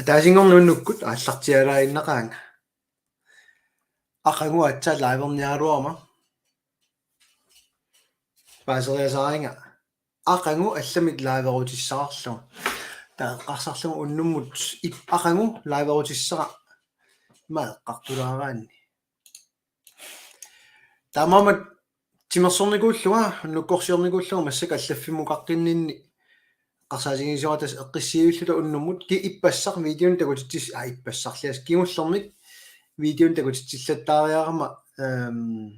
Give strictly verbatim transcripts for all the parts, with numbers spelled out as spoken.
Ataasinngorneq unnukkut aallartialaaginnaqaanga. Aqagu aatsaat liverniaraluarama. Paaseriasarinnga. Aqagu allamik liverutissaqarlugu. Taava eqqarsarlugu unnummut ip-, aqagu liverutissara. Ima eqqartulaaraanni. Taamaammat timersornikuullunga, unnukkorsiornikuullunga massakkut allaffimmukaqqinninni eqqarsaatigisorata eqqissivilluta unnummut, kisianni ippassaq videonik takutitsis-, aa, ippassarlias kingullermik videonik takutitsillattaariarama, ehm,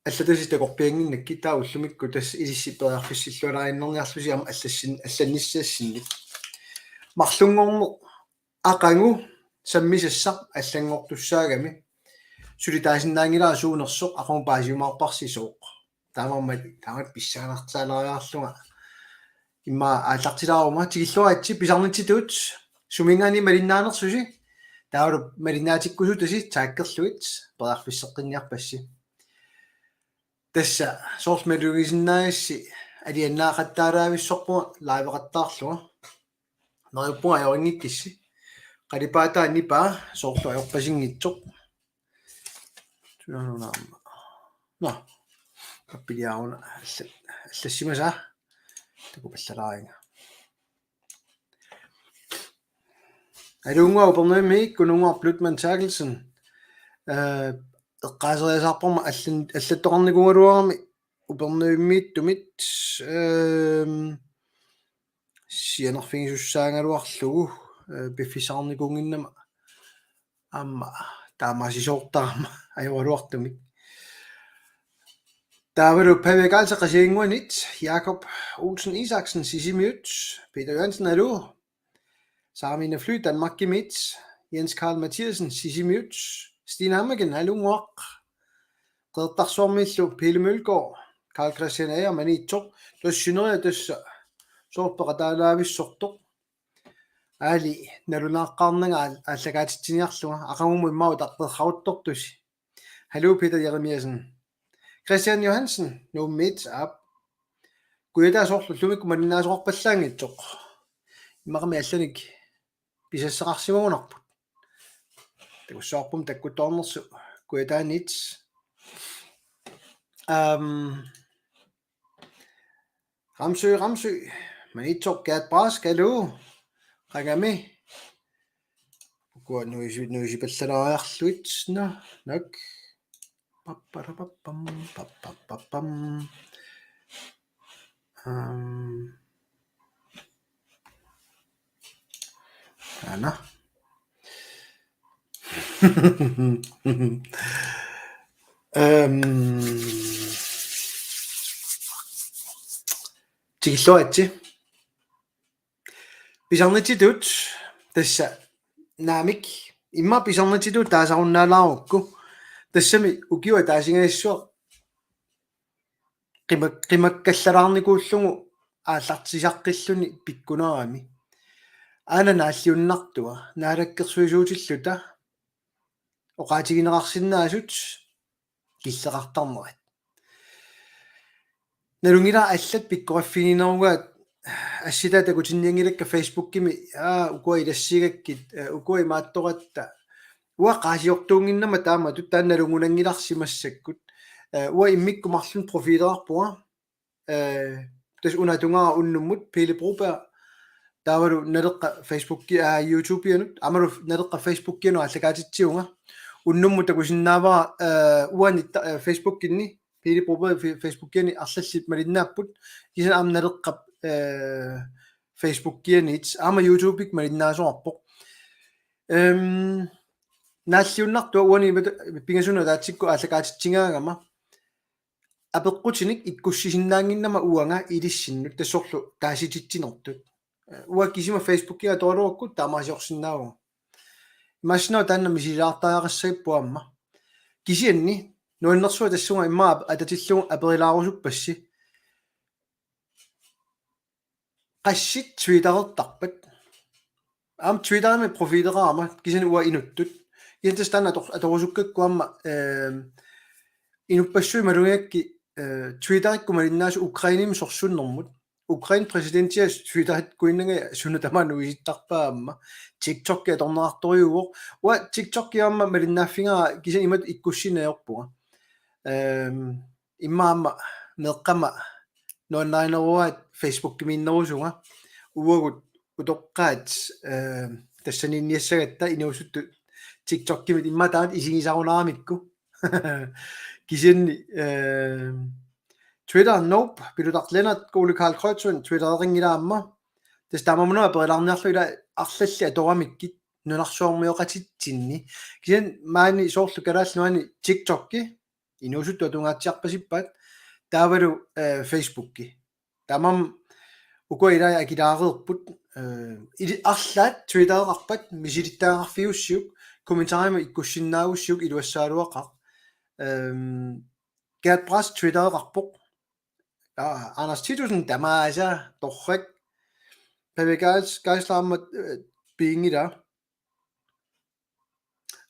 allatasi takorpiannginnakkit, taava ullumikkut tassa ilissi periarfissillualaaginnarniarlusi aamma allassin-, allannissassinnit. Marlunngorneq aqagu sammisassaq allanngortussaagami. Suli taasinnaanngilara suunersoq, aqagu paasiumaarparsi sooq. Taamaammat, taamaammat pissanganartaaleriarlunga. Immaqa aallartilaaruma. Tikilluaritsi, pisarnitsitut suminngaanniit malinnaanersusi, taavalu malinnaatikkusutasi taggerlugit periarfisseqqinniarpassi. Tassa soorlu malugisinnaagassi alianaaqattaalaavissorpunga liveqattaarlunga. Neriuppunga ajorinngikkussi. Qalipaataa nipaa soorlu ajorpasinngitsoq. Tunanunaamma. Nå. Kappiliaruna alla-, allassimasaa. Takupallalaaringa. Aluunnguaq Upernavimmiit, Kununnguaq Blutman Terkelsen. Eh, eqqaaseriasaarparma allan-, allattoqarnikuugaluarami Upernavimmiittumit, ehm, sianerfigisussaagaluarlugu, eh, piffissaqarnikuunnginnama aamma taamaasisoortarama ajoraluartumik. Taavalu Pavia Karlsen Qasigiannguanit, Jakob Olsen Isaksen Sisimiut, Peter Johansen, aluu. Saamina Fly Danmarkimiit, Jens Karl Mathiassen Sisimiut, Stine Hammagen, Aluunnguaq. Qeqertarsuarmiillu Pele Mølgaard, Karl Christian Ager Maniitsoq, tassa sineriak tassa soorlu peqataalaavissortoq. Aali nalunaaqqaarnanga aal-, aallakaatitsiniarlunga, aqagumut immaqa utarterraruttortusi. Hallo Peter Jeremiassen. Christian Johansen, Nuummiit, aap. Kujataa soorlu ullumikkut malinnaasoqarpallaanngitsoq. Immaqami allanik pisassaqarsimagunarput. Takussavarput takkuttoornersoq Kujataaniit. Ehm, Ramsø, Ramsø. Maniitsoq Gert Brask, aluu. Qangami. Ukua nuisi-, nuisipallalaariarluit, nå, nok. Papparapappam, pappapappam. Ehm. Aana. Ehm. Tikilluaritsi. Pisarnitsitut tassa naamik, immaqa pisarnitsitut taasarunnaalaarukku, tassami ukioq ataasingaassuaq qimak-, qimakkallalaarnikuullugu aallartisaqqilluni pikkunarami. Aana naalliunnartua, naalakkersuisuutilluta oqaatigineqarsinnaasut killeqartarnerat. Nalunngilara allat pikkoriffiginerugaat, assitaa takutinnianngilakka Facebookimi, aa, ukua ilassigakkit, eh, ukua imaattoratta. Uanga qaasiortuunnginnama taamatut taanna nalunngunanngilarsi massakkut. Eh, uanga immikkut marlunnik profileqarpunga. Eh, tassa una atugara unnummut Pele Broberg. Taavalu Naleqqap Facebooki-, aa, YouTubeianut, aammalu Naleqqap Facebookianut aallakaatitsivunga. Unnummut takusinnaavara, eh, uani ta-, eh, Facebookinni, Pele Broberg Fe-, Facebookiani arlallit malinnaapput. Kisianni aamma Naleqqap, eh, Facebookianiit, aamma YouTubekka malinnaasoqarpoq. Ehm, naalliunnartua uani imat-, pingasunut ataatsikkut aallakaatitsigaangama. Apeqqutinik ikkussisinnaannginnama uanga ilissinnut tassorlu taasititsinertut. Uanga kisima Facebookiga atoraluarakku taamaasiorsinnaavunga. Imaassinnaavoq taanna misililaartariaqassagippunga aamma. Kisianni nuannersuaq tassunga immaqa atatillugu aperilaarusuppassi. Qassit tweeterertarpat. Aamma Twitterimi profileqarama, kisianni uanga inuttut. Kisianni tassa taanna ator-, atorusukkakku aamma, ehm, inuppassuit malugigakkit, eh, Twitterikkut malinnaasut Ukrainemi sorsunnermut. Ukraine præsidentias Twitterit kuinnanga suna tamaat nuisittarpaa aamma. TikTok atorneqartorujuuvoq. Uanga TikTok aamma malinnaaffigaara kisianni imatut ikkussineq ajorpunga. Ehm, immaqa aamma meeqqama nuannarineruaat Facebookimiinnerusunga. Uagut utoqqaat, ehm, tassaniinniassagatta inuusuttut TikTokimit immaqa taanna isigisarunaramikku. Kisianni, ehm, Twitter, nope, Pilutaq Lennart, Ole Karl Kreutzmann, Twitter-eqanngilaq aamma. Tassa taamaammat aperilaarniarlugu ila arlallit atoramikkit nunarsuarmioqatitsinni. Kisianni maani soorlu Kalaallit Nunaanni TikTokki inuusuttut atungaatsiarpasippaat taavalu, eh, Facebookki. Taamaammat ukua ilai akilaareerput, eh, ili-, arlaat Twittereqarpat misilittagaqarfiussiuk, kommentarimi ikkussinnaagussiuk iluassagaluaqaaq. Ehm, Gert Brask Twittereqarpoq. Aa, Anders Titussen tamaasa torrak. Pavia Geis-, Geisler aamma, eh, piinngilaa.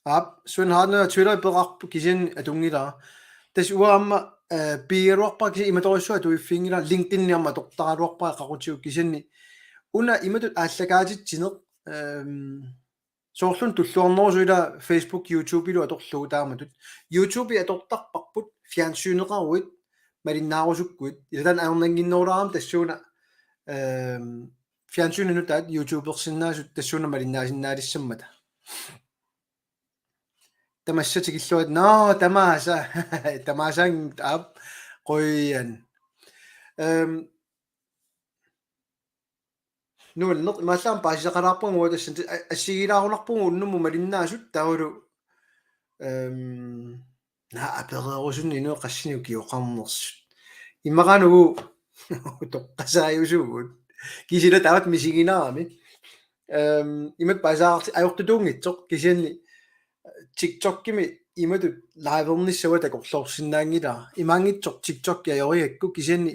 Aap, Svend Hartner Twitter peqarpoq kisianni atunngilara. Tassa uanga aamma, eh, piigaluarpara kisianni imatorujussuaq atuiffiginngilara, LinkedIn aamma atortaraluarpara qaqutigut kisianni. Una imatut aallakaatitsineq, ehm, soorlu una tulluarnerusoq ila Facebook, YouTube-ilu atorlugu taamatut. YouTube atortarparput fjernsyneqaruit malinnaarusukkuit. Ila taanna ajornannginnerulaarami tassuuna, ehm, fjernsyni nutaat YouTubersinnaasut tassuuna malinnaasinnaalissammata. Tamassa tikilluarit. Nå, tamaasa. Tamaasaanngilaq, aap, qujan. Ehm, nuanneq imaallaat paasisaqalaarpunga uanga tassani a-, assigiilaarunarpunga unnummut malinnaasut taavalu, ehm, naa apereerusunneq inuit qassinik ukioqarnersut. Immaqaana uagut utoqqasaajusugut. Kisianni taava misiginarami. Ehm, imatut paasisaaqarti-, ajortutuunngitsoq kisianni TikTokimi imatut livernissaa takorloorsinnaanngilara. Imaanngitsoq TikTok ajorigakku kisianni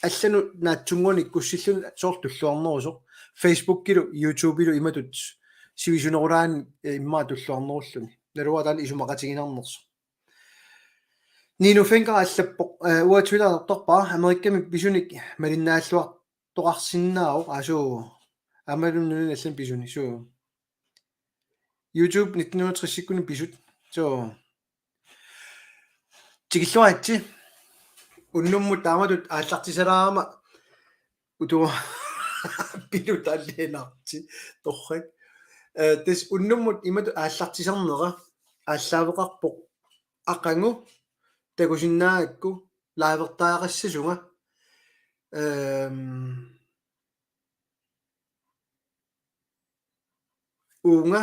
allanut naatsunnguanik ikkussilluni soorlu tulluarnerusoq. Facebookilu, YouTubelu imatut sivisunerulaanni, eh, immaqa tulluarnerulluni. Naluara taanna isumaqatiginarnersoq. Nino Fencker allappoq, eh, uanga Twitter atortarpara, Amerikami pisunik malinnaalluartoqarsinnaavoq, aa, suu, aammalu nunani allani pisuni, suu. YouTube nitten hundrede tres-ikkuni pisut. Suu. Tikilluaritsi. Unnummut taamatut aallartisalaarama utua Pilutaq Lennart torrak. Eh, tassa unnummut imatut aallartisarnera aallaaveqarpoq aqagu takusinnaagakku livertariaqassasunga. Ehm, uunga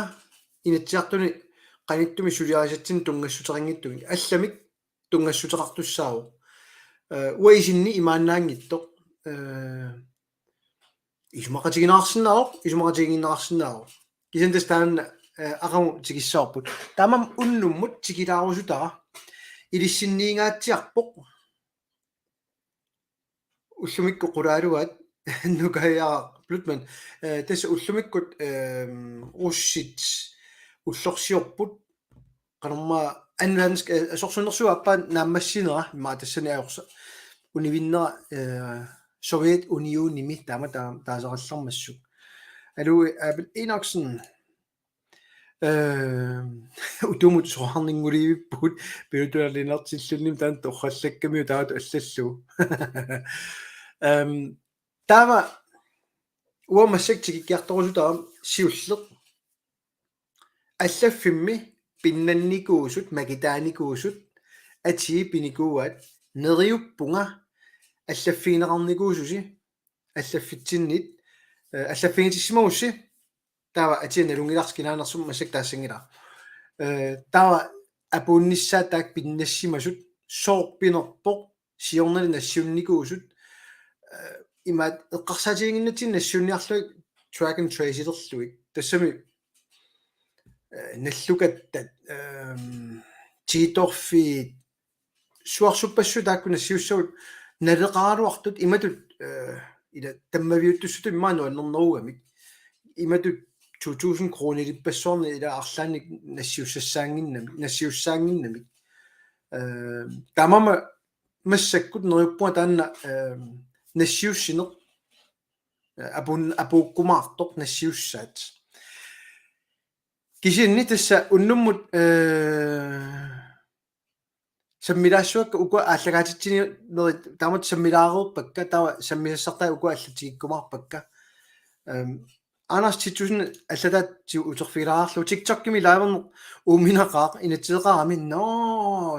Inatsisartuni qanittumi suliarisatsinni tunngassuteqanngitsumik. Allamik tunngassuteqartussaavoq. Eh, uanga isinni imaannaanngitsoq. Eh, isumaqatigineqarsinnaavoq, isumaqatigiinneqarsinnaavoq. Kisianni tassa taanna, eh, aqagu tikissavarput. Taamaammat unnummut tikilaarusutara ilissinniingaatsiarpoq. Ullumikkut qulaaluaat Nukaja Blutman. Eh, tassa ullumikkut, ehm, russit ullorsiorput. Qanormaa andenverdensk-, eh, sorsunnersuup aappaa naammassinera, immaqa tassani ajorsa-, univinnera, eh, Sovjetunionimi taama taa-, taasaqallarmassuk. Aluu, Abel Enoksen. Ehm, utumut soraarninnguliivippugut, Pilutaq Lennartillunni taanna torrallakkamiuk taanna allallugu. Ehm, taava uanga massakkut tikikkiartorusutara siulleq. Allaffimmi pinnannikuusut, makitaanikuusut, atii pinikuuaat, neriuppunga allaffigineqarnikuususi, allaffitsinnit, eh, allaffigitissimagusi, taava atia nalunngilarsi kinaanersoq massakkut taassanngilara. Eh, taava apuunnissaat taakku pinnassimasut, sooq pinerpoq, siornali nassiunnikuusut, eh, imaat eqqarsaatiginnginnatsinni nassiunniarlugit track and trace-ilerlugit. Tassami, eh, nallukattat, ehm, tiitorfiit, suarsuppassui taakku nassiussagut naleqaraluartut imatut, eh, ila tammaviuttussatut immaqa nuannernerugamik. Imatut to tusind kronilippassuarnik ila arlaannik nassiussassaannginnami-, nassiussaannginnamik. Eh, taamaammat massakkut neriuppunga taanna, eh, nassiussineq, apun-, apuukkumaartoq nassiussaat. Kisianni tassa unnummut, eh, sammilaassuakka ukua aallakaatitsinerit taamatut sammilaareerpakka, taava sammisassartai ukua allatsigikkumaarpakka. Ehm, Anders Titussen allataatsigut uterfigilaarlugu TikTokimi liverneq uuminaqaaq inatsiseqarami, nå,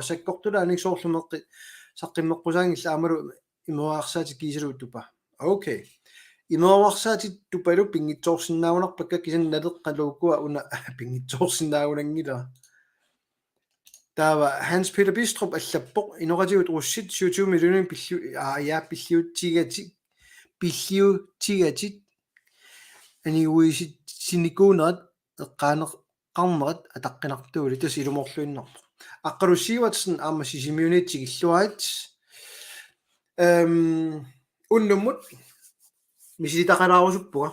sakkortulaanik soorlu meqqi saqqummeqqusaanngillat aammalu imerarsaatit kiisalu tupa. Okay. Imerarsaatit tupalu pinngitsoorsinnaagunarpakka kisianni naleqqalu ukua una pinngitsoorsinnaagunanngilara. Taava Hans Peter Bistrup allappoq inoqatigut russit syvogtyve millioner pilliu-, aa, ja, pilliutigatit, pilliutigatit, aniguisinnikuunerat eqqaaneq-, qarnerat ataqqinartuulik tassa ilumoorluinnarpoq. Aqqalu Sivertsen aamma Sisimiuni tikilluarit. Ehm, unnummut misilitaqalaarusuppunga.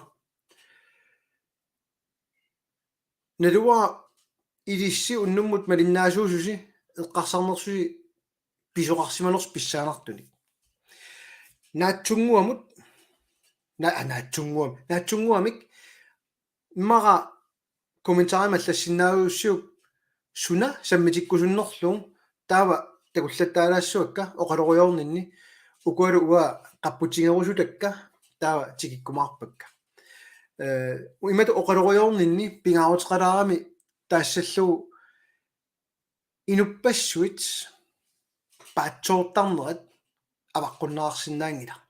Naluara ilissi unnummut malinnaasuususi eqqarsarnersusi pisoqarsimanersoq pissaanartunik. Naatsunnguamut, na-, aa, naatsunnguam-, naatsunnguamik immaqa kommentarimut allassinnaagussiuk suna sammitikkusunnerlugu taava takullattaalaassuakka oqalorujoorninni ukualu uanga qapputigerusutakka taava tikikkumaarpakka. Eh, imatut oqalorujoorninni pingaaruteqalaarami taassallugu inuppassuit paatsoortarnerat avaqqunneqarsinnaanngilaq.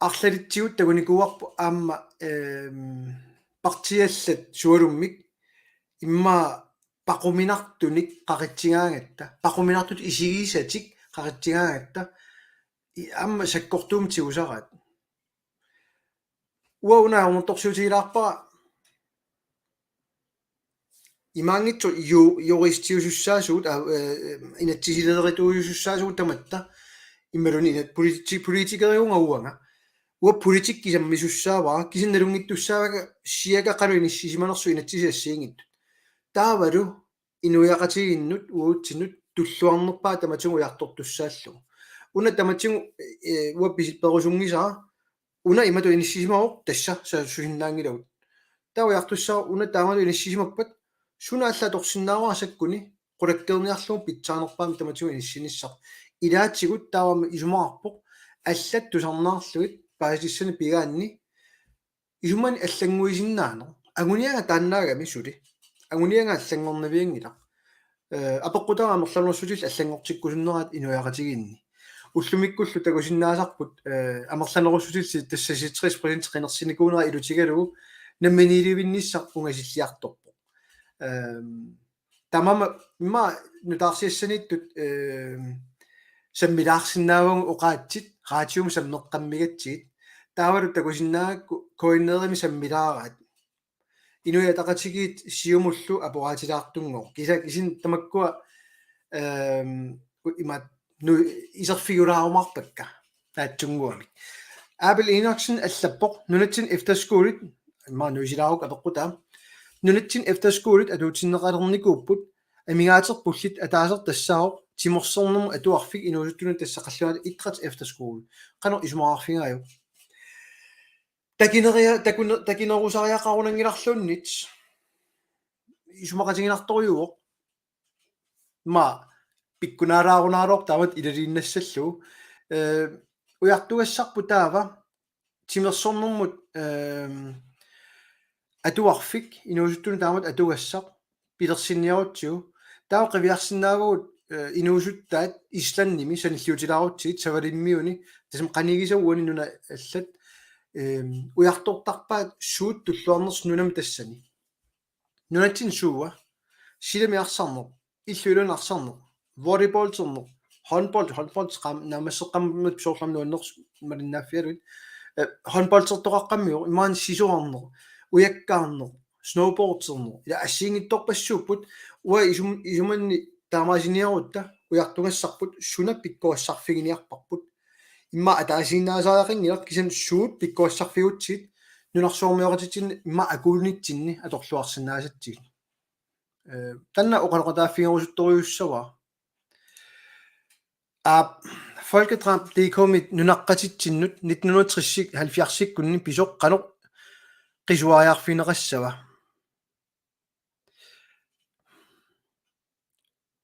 Arlalitsigut takunikuuarput aamma, ehm, partiit allat sualummik immaqa paquminartunik qaqitsigaangatta, paquminartutut isigisatik qaqitsigaangatta, i-, aamma sakkortuumik tigusaraat. Uanga una ajornartorsiutigilaarpara imaanngitsoq ju-, juristiusussaasugut, aa, eh, inatsisilerituusussaasugut tamatta, imaluunniit inat-, politi-, politikeriunga uanga. Uanga politikki sammisussaavara, kisianni nalunngittussaavakka siaka qanoq inissisimanersoq inatsisit assigiinngitsut. Taavalu inuiaqatigiinnut uatsinnut tulluarnerpaaq tamatigut ujartortussaallugu. Una tamatigut, eh, uanga pisi-, perusunngisara, una imatut inissisimavoq tassa sa-, susinnaanngilagut. Taava ujartussaavoq una taamatut inissisimappat suna alla atorsinnaavara sakkuni qulakkeerniarlugu pitsaanerpaamik tamatigut inissinissaq. Ilaatigut taavami isumaqarpoq allat tusarnaarlugit paasisassanik pigaanni isumani allannguisinnaaneq. Anguniagaq taannaagami suli. Anguniagaq allanngornavianngilaq. Eh, apeqqutaavoq amerlanerussutillit allanngortikkusunneraat inuiaqatigiinni. Ullumikkullu takusinnaasarput, eh, amerlanerussutillit tassa seksogtres procent qinersinikuunera ilutigalugu namminiilivinnissaq ungasilliartorpoq. Ehm, Tamanna immaqa nutaarsiassaniittut, eh, sammilaarsinnaavagut oqaatsit, raatiumi sammeqqammigatsigit. Taavalu takusinnaagakku K N R-imi sammilaaraat. Inuit Ataqatigiit Siumullu aporaatilaartunngooq. Kisa-, kisianni tamakkua, ehm, u-, imaat nu-, iserfigilaarumaarpakka. Taatsunnguamik. Abel Enoksen allappoq, nunatsinni efterskolit, immaqa nuisilaaruk apeqqutaa. Nunatsinni efterskolit atuutsinneqalernikuupput, amigaaterpullit ataaseq tassaavoq, timersornermut atuarfik inuusuttunut tassa qallunaatut idræts efterskole. Qanoq isumaqarfigaajuk? Takineria-, takune-, takinerusariaqarunanngilarluunniit. Isumaqatiginartorujuuvoq. Immaqa pikkunaalaarunaaroq taamatut ilaliinnassallugu. Eh, ujartugassarput taava timersornermut, ehm, atuarfik inuusuttunut taamatut atugassaq pilersinniarutsigu. Taava qiviarsinnaavagut, eh, inuusuttaat Islandimi sanilliutilaarutsigit Savalimmiuni, tassami qanigisat uani nunat allat, ehm, ujartortarpaat suut tulluarnersut nunami tassani. Nunatsinni suua, silami arsarneq, illup iluani arsarneq, volleyballerneq, håndbold, håndbold, qam-, naammasseqqammat soorlu aamma nuannersoq malinnaaffigalugit, eh, håndboldertoqaqqammivoq, imaluunniit sisorarneq, ujakkaarneq, snowboarderneq, ila assigiinngitsorpassuupput, uanga isum-, isumanni taamaasiniarutta ujartugassarput, suna pikkorissarfiginiarparput. Immaqa ataasiinnaasariaqanngilaq kisianni suut pikkorissarfigutsigit nunarsuarmioqatitsinni immaqa akuunitsinni atorluarsinnaasatsigit. Eh, taanna oqaloqataaffigerusuttorujussuuara. Aap, Folkedrab punktum D K-mit nunaqqatitsinnut nitten hundrede tres halvfjerds-ikkunni pisoq qanoq qisuariarfigineqassava?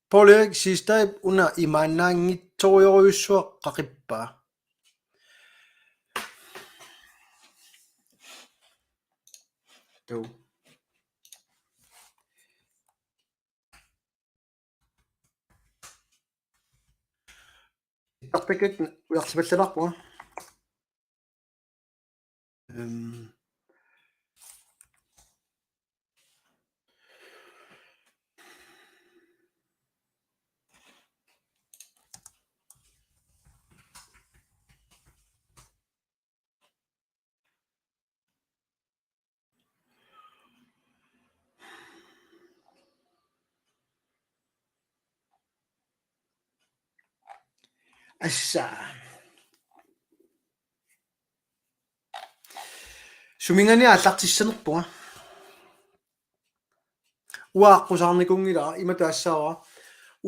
Paul Erik Siegstad una imaannaanngitsorujussuaq qaqippaa. Tuu. Tarpikit ujarsipallalarpunga. Øhm. Assa. Suminngaanniit aallartissanerpunga. Uanga aqqusaarnikuunngilara, ima taassaavara.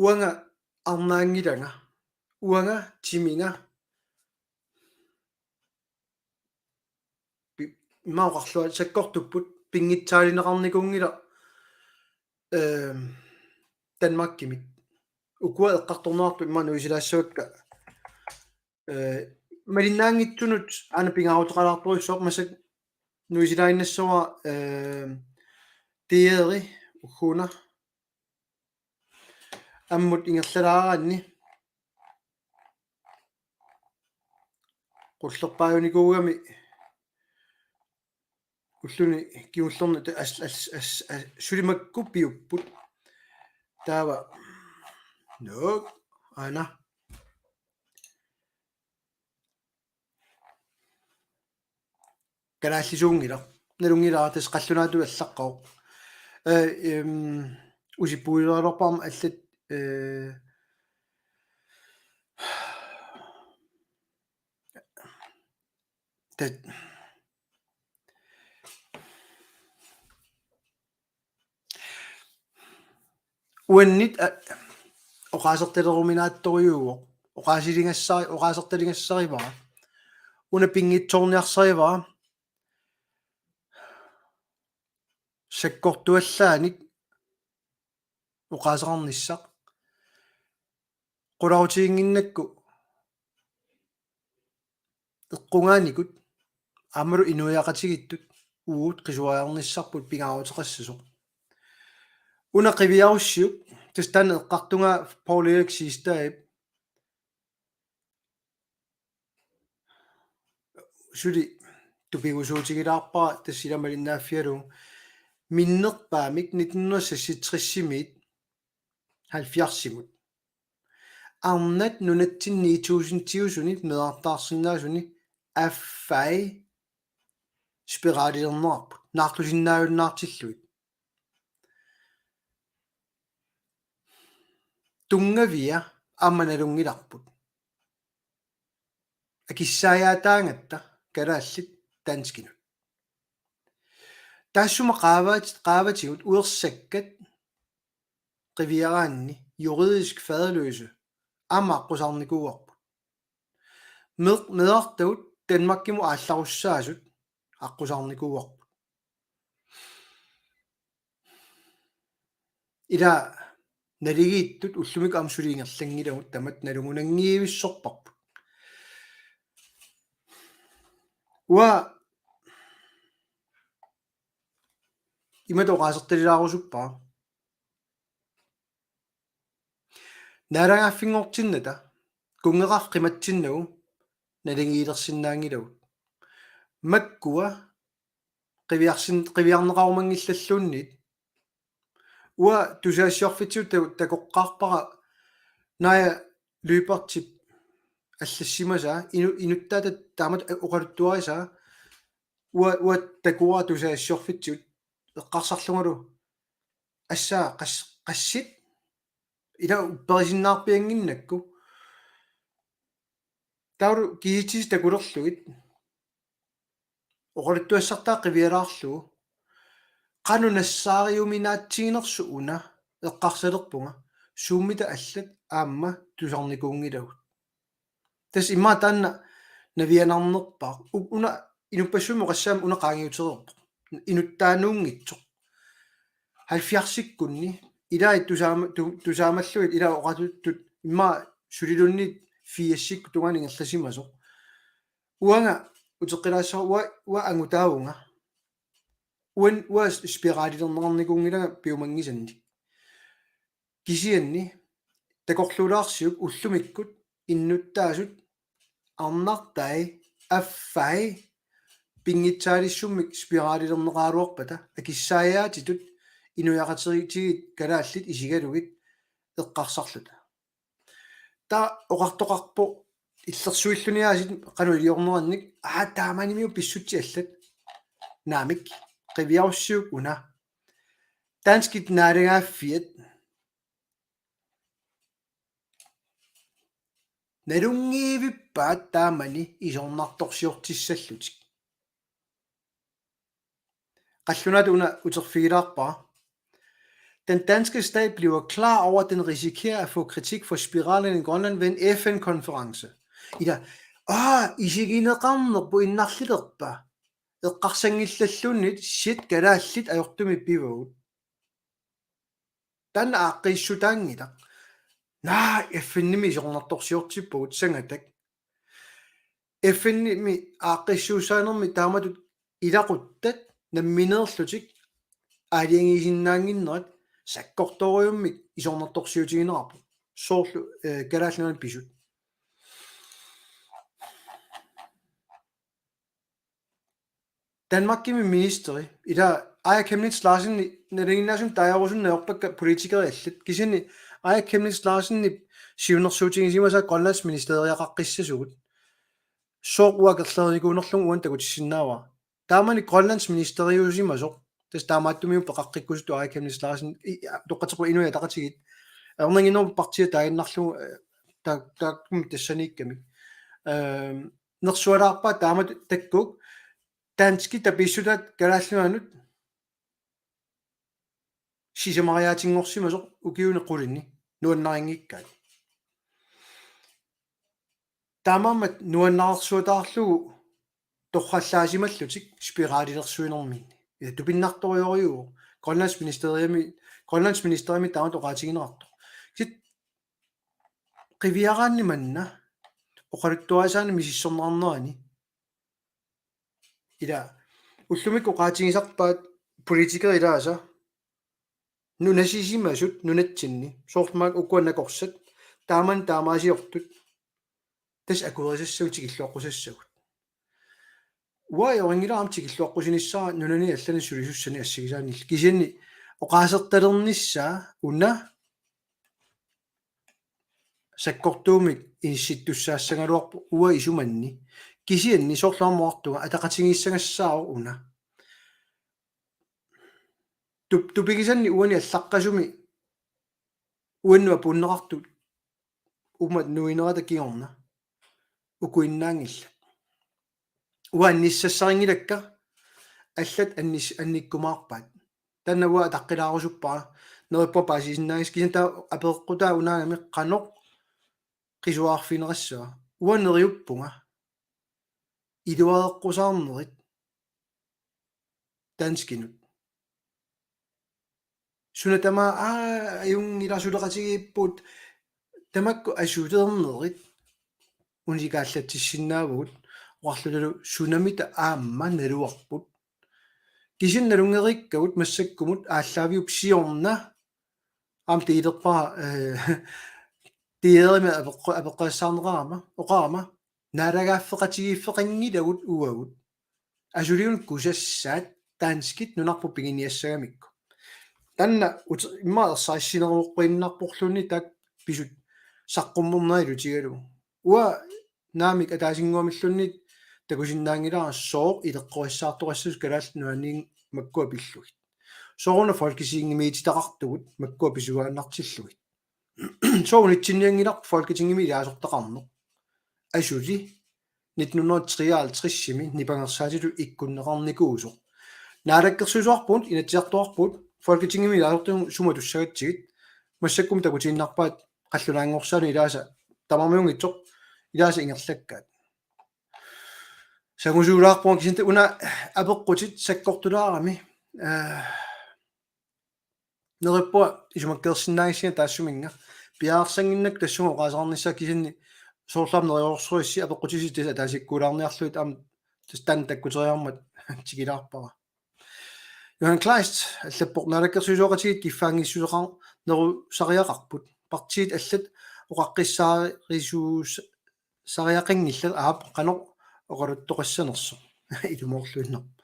Uanga arnaanngilanga. Uanga timinga. Pi-, ima oqarlunga sakkortupput pinngitsaalineqarnikuunngilaq, øhm, Danmarkimit. Ukua eqqartorneqartut ima nuisilaassavakka. Øh, malinnaanngitsunut aana pingaaruteqalaartorujussuaq massakkut nuisilaaginnassavara, øh, D R-i ugguuna ammut ingerlalaaraanni qullerpaajunikuugami ulluni kingullerni ta-, as-, as-, as-, as-, suli makku piupput. Taava. Nuuk. Aana. Kalaallisuunngilaq. Nalunngilara tassa qallunaatut allaqqavoq. Øh, øhm, usippuilaarparma allat, øh, tat-, Uannit, a, oqaasertaleruminaattorujuuvoq. Oqaasiligassari-, oqaasertaligassarivara. Una pinngitsoorniarsarivara. Sakkortuallaanik oqaaseqarnissaq. Qularutiginnginnakku eqqugaanikut aammalu inuiaqatigiittut uagut qisuariarnissarput pingaaruteqassasoq. Una qiviarussiuk, tassa taanna eqqartugaa Paul Erik Siegstadip, suli tupigusuutigilaarpara tassa ila malinnaaffigalugu, minnerpaamik nitten hundrede seksogtres-imiit halvfjerdsimut. Arnat nunatsinni ni tusindiusuni meerartaarsinnaasuni affai spiralilernerarput, naartusinnaajunnaartillugit. Tunngavia aamma nalunngilarput. Akissaajaataagatta kalaallit danskinut. Taassuma qaavaat-, qaavatigut uersakkat qiviaraanni juridisk faderløse aamma aqqusaarnikuuarput. Meeq-, meerartagut Danmarkimut aallarussaasut aqqusaarnikuuarput. Ila naligiittut ullumikkut aamma suli ingerlanngilagut tamatta nalugunanngivissorparput. Uanga imatut oqaasertalilaarusuppara. Naalagaaffinngortinnata kunngeqarfik qimatsinnagu naligiilersinnaanngilagut. Makkua qiviarsin-, qiviarneqarumanngillalluunniit. Uanga tusagassiorfitsigut ta-, takoqqaarpara Naja Lyberthip allassimasaa, inu-, inuttaata taamatut oqaluttuarisaa, uanga, uanga takuara tusagassiorfitsigut eqqarsarlungalu: Assa qas-, qassit? Ila upperisinnaarpiannginnakku. Taavalu kiisitsit takulerlugit oqaluttuassartaa qivialaarlugu. Qanoq nassaariuminaatsiginersoq una eqqarsalerpunga, suummita allat aamma tusarnikuunngilagut. Tassa immaqa taanna navianarnerpaaq. U-, una inuppassuarnut oqassaammat una qaangiutereerpoq. Inuttaanuunngitsoq. Halvfjerdsikkunni ilai tusaama-, tu-, tusaamallugit ilai oqaatigisattut immaqa suliluunniit firsikkut tungaanut ingerlasimasoq. Uanga uteqqilaassavara uanga, uanga angutaavunga. Uanga, uanga spiralilerneqarnikuunngilanga piumanngisannik. Kisianni takorluulaarsiuk ullumikkut innuttaasut arnartai affai pinngitsaalissummik spiralilerneqaraluarpata akissaajaatitut inuiaqatigiit kalaallit isigalugit eqqarsarluta. Taava oqartoqarpoq illersuilluni aasiit qanoq iliornerannik, aa, taamanimiut pissutsit allat. Naamik, qiviarussiuk una. Danskit naalagaaffiat nalunngiivippaat taamani isornartorsiortissallutik. Qallunaatut una uterfigilaarpara. Den danske stat bliver klar over, at den risikerer at få kritik for spiralerne i Grønland ved en F N-konference. Ila, aa, isigineqarnerput innarlilerpa. Eqqarsanngillalluunniit, shit, kalaallit ajortumik pivagut. Taanna aaqqiissutaanngilaq. Naa, F N-imi isornartorsiortippagut sangatak. F N-imi aaqqissuussaanermi taamatut ilaquttat nammineerlutik aalajangiisinnaannginnerat sakkortoorujummik isornartorsiutigineqarpoq. Soorlu, eh, Kalaallit Nunaanni pisut. Danmarkimi ministeri, ila Aaja Chemnitz Larsen, nalinginnaasumik taajarusunneq ajorpakka politikerit allat. Kisianni Aaja Chemnitz Larsenip siunnersuutigisimasaa Grønlandsministeriaqaqqissasugut. Sooq uanga akerlerinikuunerlunga uani takutissinnaavara. Taamani Grønlandsministeriusimasoq. Tassa taamaattumik peqaqqikkusuttoq Aaja Chemnitz Larsen, i-, toqqartoqarpoq Inuit Ataqatigiit. Ajornannginneruvoq partiit taaginnarlugu, eh, ta-, taakkununnga tassaniikkamik. Ehm, nersualaarpaa taamatut takkukku danskit tapiissutaat Kalaallit Nunaannut sisamariaatinngorsimasoq ukiuni qulinni nuannarinngikkaat. Taamaammat nuannaarsuataarlugu torrallaasimallutik spiralilersuinerminni. Ila tupinnartorujorujuuvoq Grønlandsministeriami, Grønlandsministeriami taamatut oqaatigineqartoq. Kisianni qiviaraanni manna oqaluttuarisaanik misissorneqarnerani. Ila ullumikkut oqaatigisarpaat politikerit ilaasa nunasisimasut nunatsinni. Soorlu maanna ukua nakorsat. Taamani taamaasiortut. Tassa akuerisassagut tikilluaqqusassagut. Uanga ajorinngilara aamma tikilluaqqusinissara nunani allani sulisussanik assigisaanillu. Kisianni oqaasertalernissaa una sakkortuumik inissittussaassagaluarpoq uanga isumanni. Kisianni soorlu aamma oqartunga ataqatigiissagassaavoq una. Tup-, tupigisanni uani allaqqasumi uannut apuunneqartut uuma nuinerata kingorna ukuinnaanngillat. Uanga annissassarinngilaakka, allat annis-, annikkumaarpaat. Taanna uanga ataqqilaarusuppara, neriuppunga paasisinnaanngisaannga, kisianni taava apereqqutaa unaagami qanoq qisuariarfigineqassava. Uanga neriuppunga iluareqqusaarnerit danskinut. Suna tamaat, aa, ajunngilaq, suleqatigiipput, tamakku asuleernerit unikaallatsissinnaavugut, oqarlutalu sunamita aamma naluarput. Kisianni nalunngeriikkagut massakkumut aallaaviup siorna, aamma tiilerpara, eh, tiilerimi apeqqu-, apeqqaassaarneqarama, oqarama, naalagaaffeqatigiiffeqanngilagut uagut. Asuliunut kusassaat danskit nunarput piginiassagamikku. Taanna ut-, immaqa ersarissinneruvoq quinnarporluunniit taakku pisut saqqummernerat ilutigalugu. Uanga naamik ataasinnguamilluunniit takusinnaanngilara sooq ileqqorissaartoqassasoq Kalaallit Nunaanni makkua pillugit. Sooruna Folketingimiititaqartugut makkua pisuaannartillugit. Sooq unitsinnianngilarput Folketingimi ilaasortaqarneq. Asuli nitten hundrede og treoghalvtreds-imi nipangersaatitut ikkunneqarnikuusoq. Naalakkersuisoqarpugut, Inatsisartoqarpugut, Folketingimi ilaasortagut sumut tussagatsigit, massakkut takutiinnarpaat qallunaanngorsaaneq ilaasa tamarmiunngitsoq Ilaasa ingerlakkaat. Sangusuulaarpunga kisianni una apeqqutit sakkortulaarami. Eh, neriuppunga isumakkeersinnaagissinga taassuminnga. Piareersannginnakku tassunga oqaaseqarnissaa kisianni soorlu aamma neriorsuissi apeqqutisi tassa ataasiakkuulaarniarlugit aamma tassa taanna takkuteriarmat tikilaarpara. Johan Kleist allappoq: Naalakkersuisooqatigiit kiffaanngissuseqarnerusariaqarput. Partiit allat oqaqqissaarisuus- sariaqanngillat, aap, qanoq oqaluttoqassanersoq. Ilumoorluinnarpoq.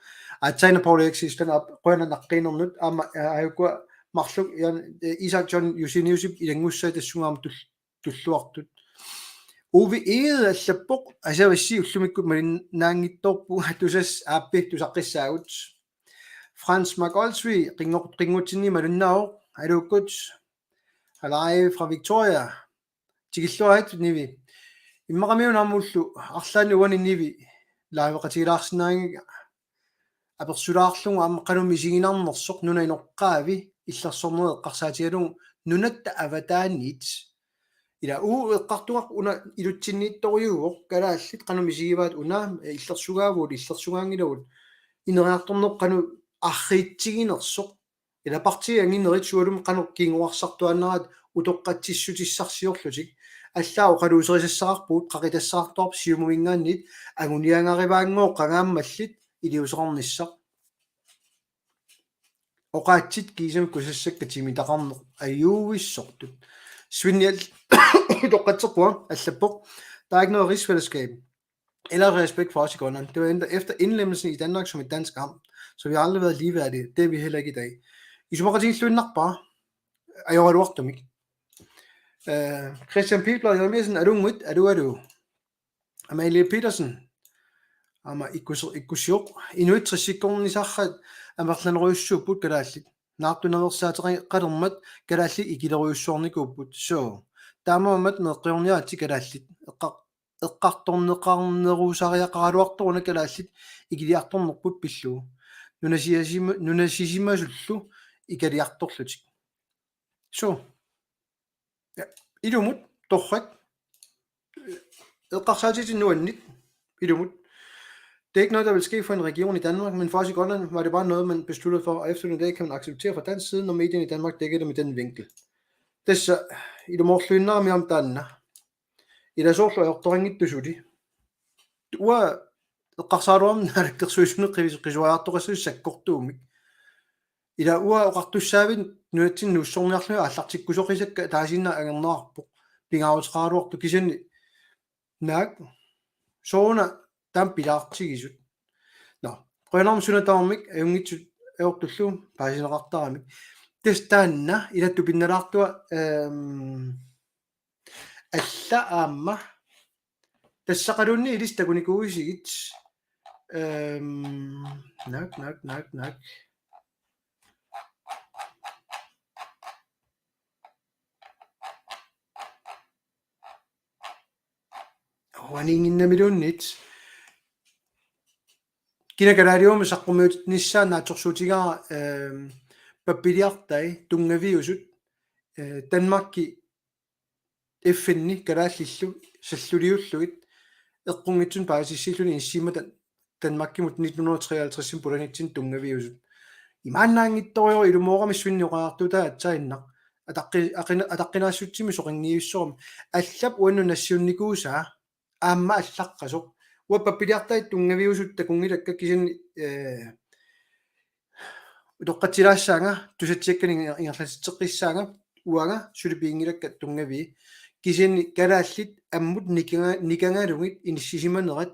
Aatsaana Paul Erik Siegstad, aap, qujanaq naqqiinernut aamma, eh, aajukua marluk Jan, eh, Isak John Jusiniusip ilanngussai tassunga aamma tul-, tulluartut. Uwe Egede allappoq: Asavassi, ullumikkut malinnaanngitsoorpunga, tusass aappi tusaqqissaagut. Frans Mark Olsvig, qinngor-, qinngutsinni malinnaavoq, aluukkut. Alai fra Victoria. Tikilluarit Nivi. Immaqami una aamma ulloq arlaannik uani Nivi liveqatigilaarsinnaanngikkiga apersulaarlugu aamma qanoq misiginarnersoq nunap inoqqaavi illersornerit eqqarsaatigalugu nunatta avataaniit. Ila uagut eqqartugaq una ilutsinniittorujuuvoq, kalaallit qanoq misigivaat una, eh, illersugaavugut, illersugaanngilagut, ineriartorneq qanoq arriitsiginersoq. Ila partiit anginerit sualummik qanoq kinguarsartuaannaraat utoqqatsissutissarsiorlutik. Allaat oqaluuserisassaqarpugut, qaqitassaqartarpoq Siumuminngaanniit, anguniagarivaanngooq qangaammallit iliuuseqarnissaq. Oqaatsit kiisami kusassakka timitaqarneq ajuuvissortut. Svinnial utoqqatserpunga allappoq: Der er ikke noget rigsfællesskab eller respekt for os i Grønland. Det var efter indlemmelsen i Danmark som et dansk amt, så vi har aldrig været ligeværdige. Det er vi heller ikke i dag. Isumaqatigiilluinnarpara ajoraluartumik. Eh, Christian Pilblad Jeremiassen, alunnguit, alu, alu. Amalie Petersen, aamma ikkusi-, ikkussivoq: Inuit tressikkornissaat amerlanerujussuupput kalaallit. Naartunaveersaateqalermat kalaallit ikilerujussuarnikuupput. So, taamaammat meeqqiorniaritsi kalaallit. Eqqar-, eqqartorneqarnerusariaqaraluartoq una kalaallit ikiliartornerput pillugu. Nunasiasima-, nunasisimasullu ikiliartorlutik. So. Ja, ilumut, torrak. Eqqarsaatitit nuanneq, ilumut. Det er ikke noget, der vil ske for en region i Danmark, men for os i Grønland var det bare noget, man besluttede for, og efterfølgende i dag kan man acceptere fra dansk side, når medierne i Danmark dækker det med den vinkel. Tassa ilumoorluinnarami aamma taanna. Ila soorlu ajortoqanngitsoq suli. Uanga eqqarsaraluarama Naalakkersuisunut qis-, qisuariartoqassasoq sakkortuumik. Ila uanga oqartussaavit nunatsinni nuussorniarlugit aallartikkusoqisakka taasiinnaq angerneqarpoq, pingaaruteqaraluartoq, kisianni naak sooruna taama pilaartigisut. Nå, qujanarmi suna tamarmik ajunngitsut ajortullu paasineqartaramik. Tassa taanna ila tupinnalaartua, ehm, alla aamma. Tassaqaluunniit ilissi takunikuuisigit. Ehm, naak, naak, naak, naak. Uaniinnginnamiluunniit. Kina kalaaliummik saqqummiutinnissaa naatsorsuutigaara, ehm, pappiliartai tunngaviusut, eh, Danmarki F N-i kalaallillu salluliullugit eqqunngitsunik paasissilluni inissisimmata Danmarkimut nitten hundrede og treoghalvtreds-imi pulanitsinni tunngaviusut. Imaannaanngitsorujuk ilumoorami svinni oqariartuutaa aatsaannaq. Ataqqi-, aqina-, ataqqinaassutsimik soqanngivissorami. Allap uannut nassiunnikuusaa aamma allaqqasoq. Uanga pappiliartai tunngaviusut takunngilakka kisianni, eh, utoqqatsilaassaanga, tusatsiakkanik ingerlatitseqqissaanga, uanga suli piginngilakka tunngavii. Kisianni kalaallit ammut nikanga-, nikangalugit inissisimanerat,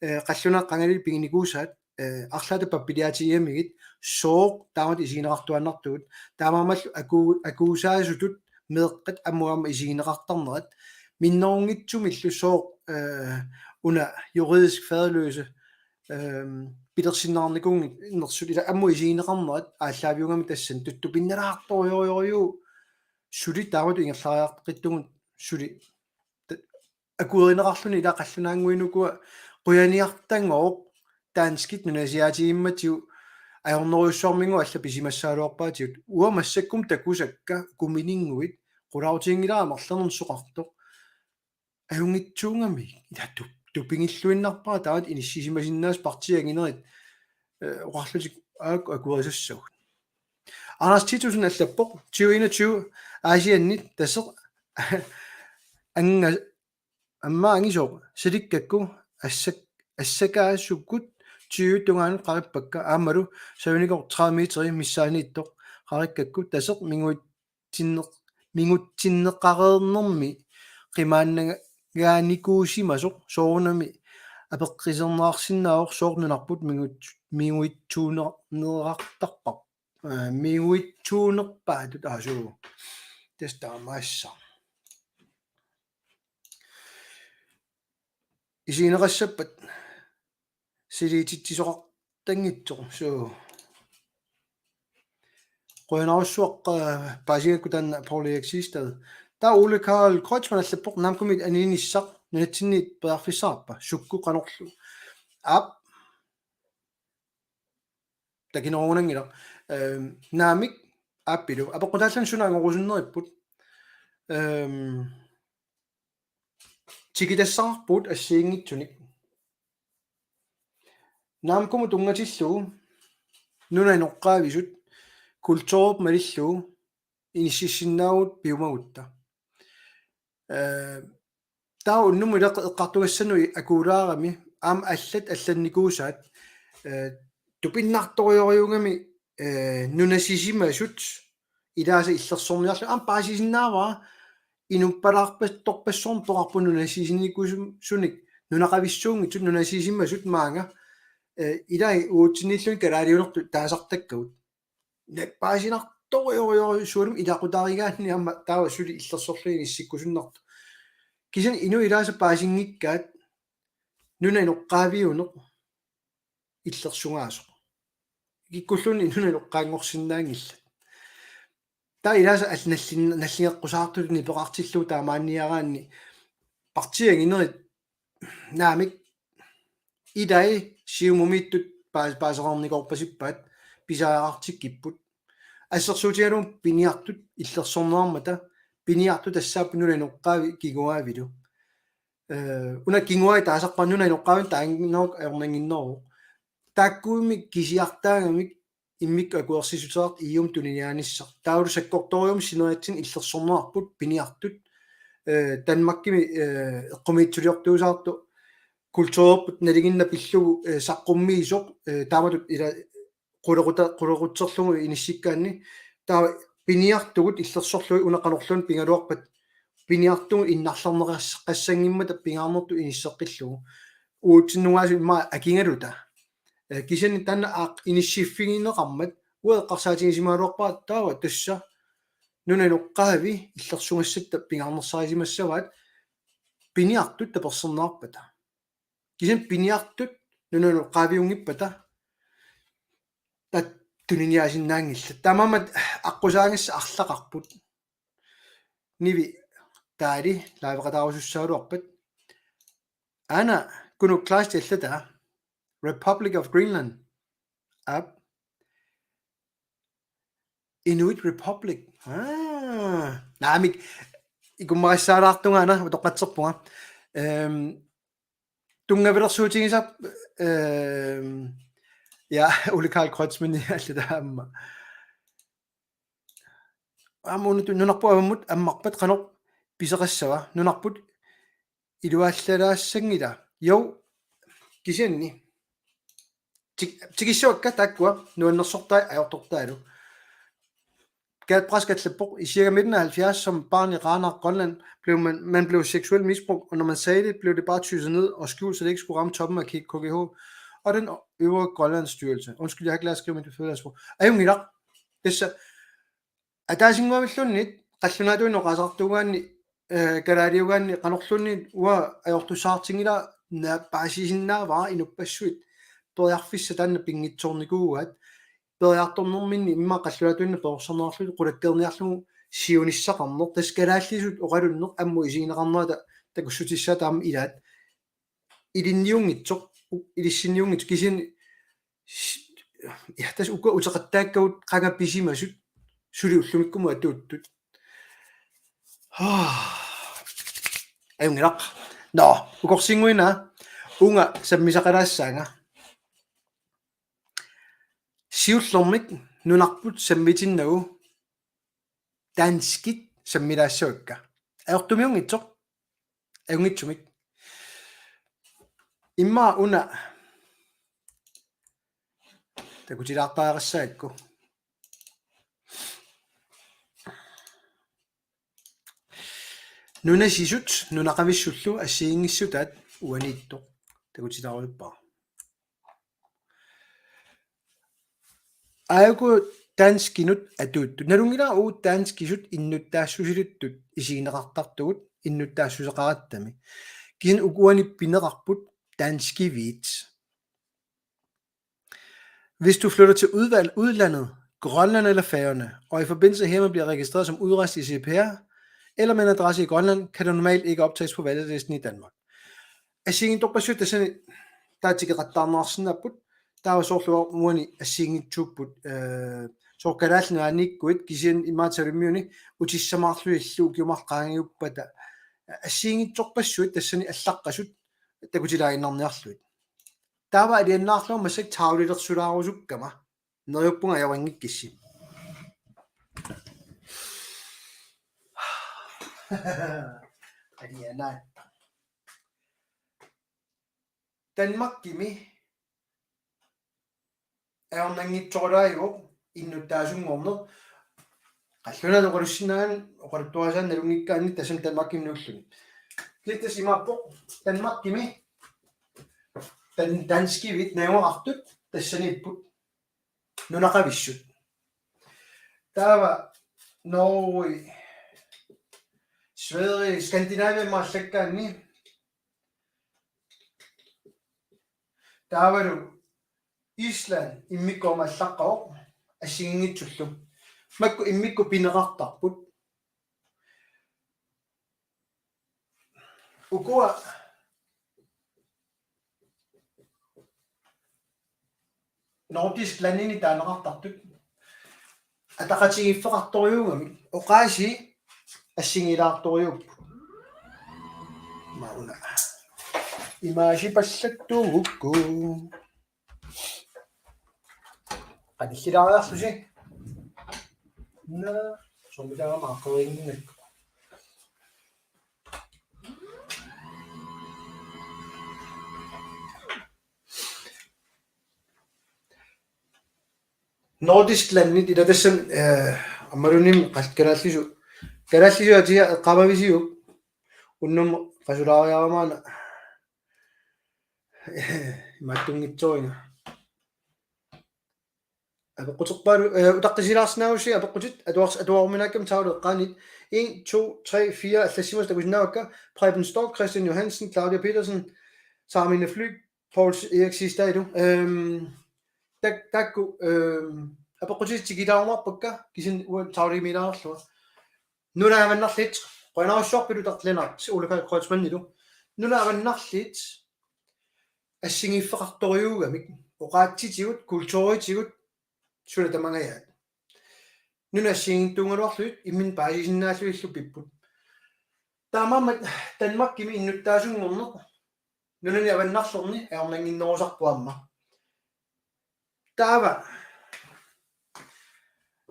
eh, qallunaat qangali piginikuusaat, eh, arlaata pappiliaatigigamigit sooq taamatut isigineqartuaannartugut, taamaammallu aku-, akuusaasutut meeqqat ammut aamma isigineqartarnerat, minnerunngitsumillu sooq, eh, una juridisk faderløse, ehm, pilersinneqarnikuunnersut ila ammut isigineqarnerat aallaaviugami tassani tuttupinnalaartorujorujoruju suli taamatut ingerlariaqqittutut suli ta-, akuerineqarluni ila qallunaannguit ukua qujaniartagooq danskit nunasiaatigimmatigut ajornerujussuarminnguit alla pisimassagaluarpaatigut. Uanga massakkut takusakka ukumininnguit qulaatiginngilara amerlanersoqartoq. ajunngitsuugami, ila tup-, tupigilluinnarpara taava inissisimasinnaasut partiit anginerit, eh, oqarlutik aak akuerisassagut. Anders Titussen allappoq, tyve enogtyve Aasianni Taseq anga-, aamma angisooq, silikkakku assak-, assakaasukkut tyve tungaanut qarippakka aammalu savinikoq tredive meteri missaaniittoq qarikkakku Taseq minguitsinneq-, mingutsinneqareernermi qimaannagaanikuusimasoq soorunami apeqquserneqarsinnaavoq sooq nunarput mingut-, minguitsuunerartarpa-, eh, minguitsuunerpaatut aasuu. Tassa taamaassaaq. Isigineqassappat siliititsisoqartanngitsoq, suu. Qujanarsuaq, eh, paasigakku taanna Paul Erik Siegstad. Taava Ole Karl Kreutzmann allappoq: Naamikkumit aniinissaq nunatsinniit periarfissaqarpa? Sukkut qanorlu? Aap. Takinerugunanngilaq. Ehm, naamik aappilu. Apeqqutaalluni suna angorusunneripput. Ehm, tikitassaqarpugut assigiinngitsunik. Naamikkumut tunngatillugu nunap inoqqaavisut kulturip malillugu inississinnaavugut piumagutta. Eh, taava unnummut ilaa eqqartugassanut akuulaarami aamma allat allannikuusaat, eh, tupinnartorujorujuugami, eh, nunasisimasut ilaasa illersorniarlugit aamma paasisinnaavara inuppalaarpassuarnik peqarput nunasisinikuusunik nunaqavissuunngitsut nunasisimasut maanga, eh, ilai uatsinnilluunniit kalaaliunertut taasartakkagut. Nappaasinartorujorujussuarmik ilaqutariigaanni aamma taava suli illersorlugit inissikkusunnartoq. Kisianni inuit ilaasa paasinngikkaat nunap inoqqaaviuneq illersugaasoq. Kikkulluunniit nunap inoqqaanngorsinnaanngillat. Taava ilaasa al-, nallin-, nalligeqqusaartutut nipeqartillugu taamaanniaraanni partiit anginerit naamik ilai Siumumiittut paa-, paasereernikoorpasippaat pisariaqartikkipput. Assersuutigalugu piniartut illersorneqarmata, piniartut tassaapput nunap inoqqaavi kinguaavilu. Eh, una kinguaavi taasarpara nunap inoqqaavinik taannaruuk ajornannginneruvoq. Taakkuummik kisiartaagamik immikkut akuersissuteqartut E U-mut tuniniaanissaq. Taavalu sakkortoorujussuarmik sineriatsinni illersorneqarput piniartut, eh, Danmarkimi, eh, eqqumiitsuliortuusaartoq kulturerput nalinginnaq pillugu, eh, saqqummiisoq, eh, taamatut ila qulequta-, qulequtserlugu inissikkaanni. Taava piniartugut illersorlugit una qanorluunniit pigaluarpat piniartugut innarlerneqassanngimmata pingaarnertut inisseqqillugu. Uatsinnut aasiit immaqa akigaluta. Eh, kisianni taanna aaq inissiffigineqarmat uanga eqqarsaatigisimagaluarpara taava tassa nunap inoqqaavi illersugassatta pingaarnersarisimassavaat piniartut taperserneqarpata. Kisianni piniartut nunap inoqqaaviunngippat taava tuniniaasinnaanngillat. Taamaammat aqqusaagassat arlaqarput. Nivi taali liveqataarusussagaluarpat. Aana Kunuk Kleist allataa Republic of Greenland. Aap. Inuit Republic. Aa. Naamik, ikummarissaalaartunga aana utoqqatserpunga. Ehm, tunngavilersuutigisarput, ehm, ja, Ole Karl Kreutzmann allataa aamma. Aamma una tu-, nunarput avammut ammarpat qanoq pisoqassava? Nunarput iluallalaassanngila? Jo, kisianni. Tik-, tikissavakka taakkua nuannersortai ajortortaalu. Kat Brask allappoq: I cirka midten af halvfjerds som barn i Qaanaaq, Grønland, blev man, man blev seksuelt misbrugt, og når man sagde det, blev det bare tysset ned og skjult, så det ikke skulle ramme toppen af K G H og den øvrige Grønlands styrelse. Undskyld, jeg har ikke lært at skrive mit fødesprog. Ajunngilaq. Tassa ataasinnguamilluunniit qallunaatuinnaq oqaaseqartuugaanni, eh, kalaaliugaanni qanorluunniit uanga ajortussaatinngilara, na-, paasisinnaavara inuppassuit periarfissat taanna pinngitsoornikuuaat, periartornerminni immaqa qallunaatuinnaq perorsarneqarlutik qulakkeerniarlugu siunissaqarneq, tassa kalaallisut oqalunneq ammut isigineqarnerata takussutissaata aamma ilaat. Ilinniunngitsoq, u-, ilissinniunngitsoq kisianni s-, ja, tassa uku uteqattaakkagut qanga pisimasut suli ullumikkumut atuuttut. Ajunngilaq. Nå, ukorsinnguina uunga sammisaqalaassaanga. Siullermik nunarput sammitinnagu danskit sammilaassavakka. Ajortumiunngitsoq. Ajunngitsumik. Immaqa una takutilaartariaqassagakku. Nunasisut nunaqavissullu assigiinngissutaat uaniittoq. Takutilaarusuppara. Aajuku danskinut atuuttut. Nalunngilara uagut danskisut innuttaassusilittut isigineqartartugut innuttaassuseqarattami. Kisianni uku uani pineqarput danskivit. Hvis du flytter til udvalg, udlandet, Grønland eller Færøerne, og i forbindelse hermed bliver registreret som udrejst i C P R, eller med en adresse i Grønland, kan du normalt ikke optages på valglisten i Danmark. Assigiinngitsorpassuit tassani taava tikeqattaarneqarsinnaapput, taava soorlu uani assigiinngitsuupput, eh, soorlu Kalaallit Nunaanniikkuit kisianni imaattumik Savalimmiuni utissamaarlugillu ukiut marluk qaangiuppata assigiinngitsorpassuit tassani allaqqasut takutilaaginnarniarlugit. Taava alianaarlunga massakkut tavlilersulaarusukkama. Neriuppunga ajorinngikkissi. Alianaat. Danmarkimi ajornanngitsorulaajuvoq innuttaasunngorneq. Qallunaat oqalussinnaanngillat, oqaluttuarisaaneq nalunngikkaanni tassami Danmarkimi nuulluni. Kisianni tassa imaappoq Danmarkimi dan-, danskivit najugaqartut tassaniipput nunaqavissut. Taava Norge, Sverige, Skandinavia maallakkaanni. Taavalu Island immikkut aamma allaqqavoq assigiinngitsullu. Makku immikkut pineqartarput. Ukua nordisk landini taaneqartartut ataqatigiiffeqartorujuugamik oqaasii assigiilaartorujuupput. Mauna. Imaasipallattuugukku. Qanillilaariarlusi. Naa, soormitaagama aqqeriinngikku. Nordisk landit ila tassami, eh, aammalumi qal-, kalaallisut, kalaallisut atia eqqaamavisiuk unnummut qasulaariaramaana. Imaattunngitsoorina. Apeqquterpaalu, eh, utaqqisilaarsinnaagussi apeqqutit atuars-, atuaruminaakkami tavleqqaanit. En, to, tre, fire allassimasut takusinnaavakka. Preben Storch, Christian Johansen, Claudia Petersen, Sarmine Flyg, Poul Erik Sistailu. Ehm, tak-, taakku, ehm, apeqqutit tikilaarumaarpakka kisianni uanga tavlimiilaarlunga. Nunat Avannarliit, qujanarsuaq pilutartlenaat, Ole Karl Kreutzmannilu. Nunat Avannarliit assigiiffeqartorujuugamik, oqaatsitigut, kulturitigut, suna tamangajaat. Nunat assigiinngitsuugaluarlugit, imminut paasisinnaallugillu pipput. Taamaammat Danmarkimi innuttaasunngorneq, nunani avannarlerni ajornannginnerusarpoq aamma. Taava.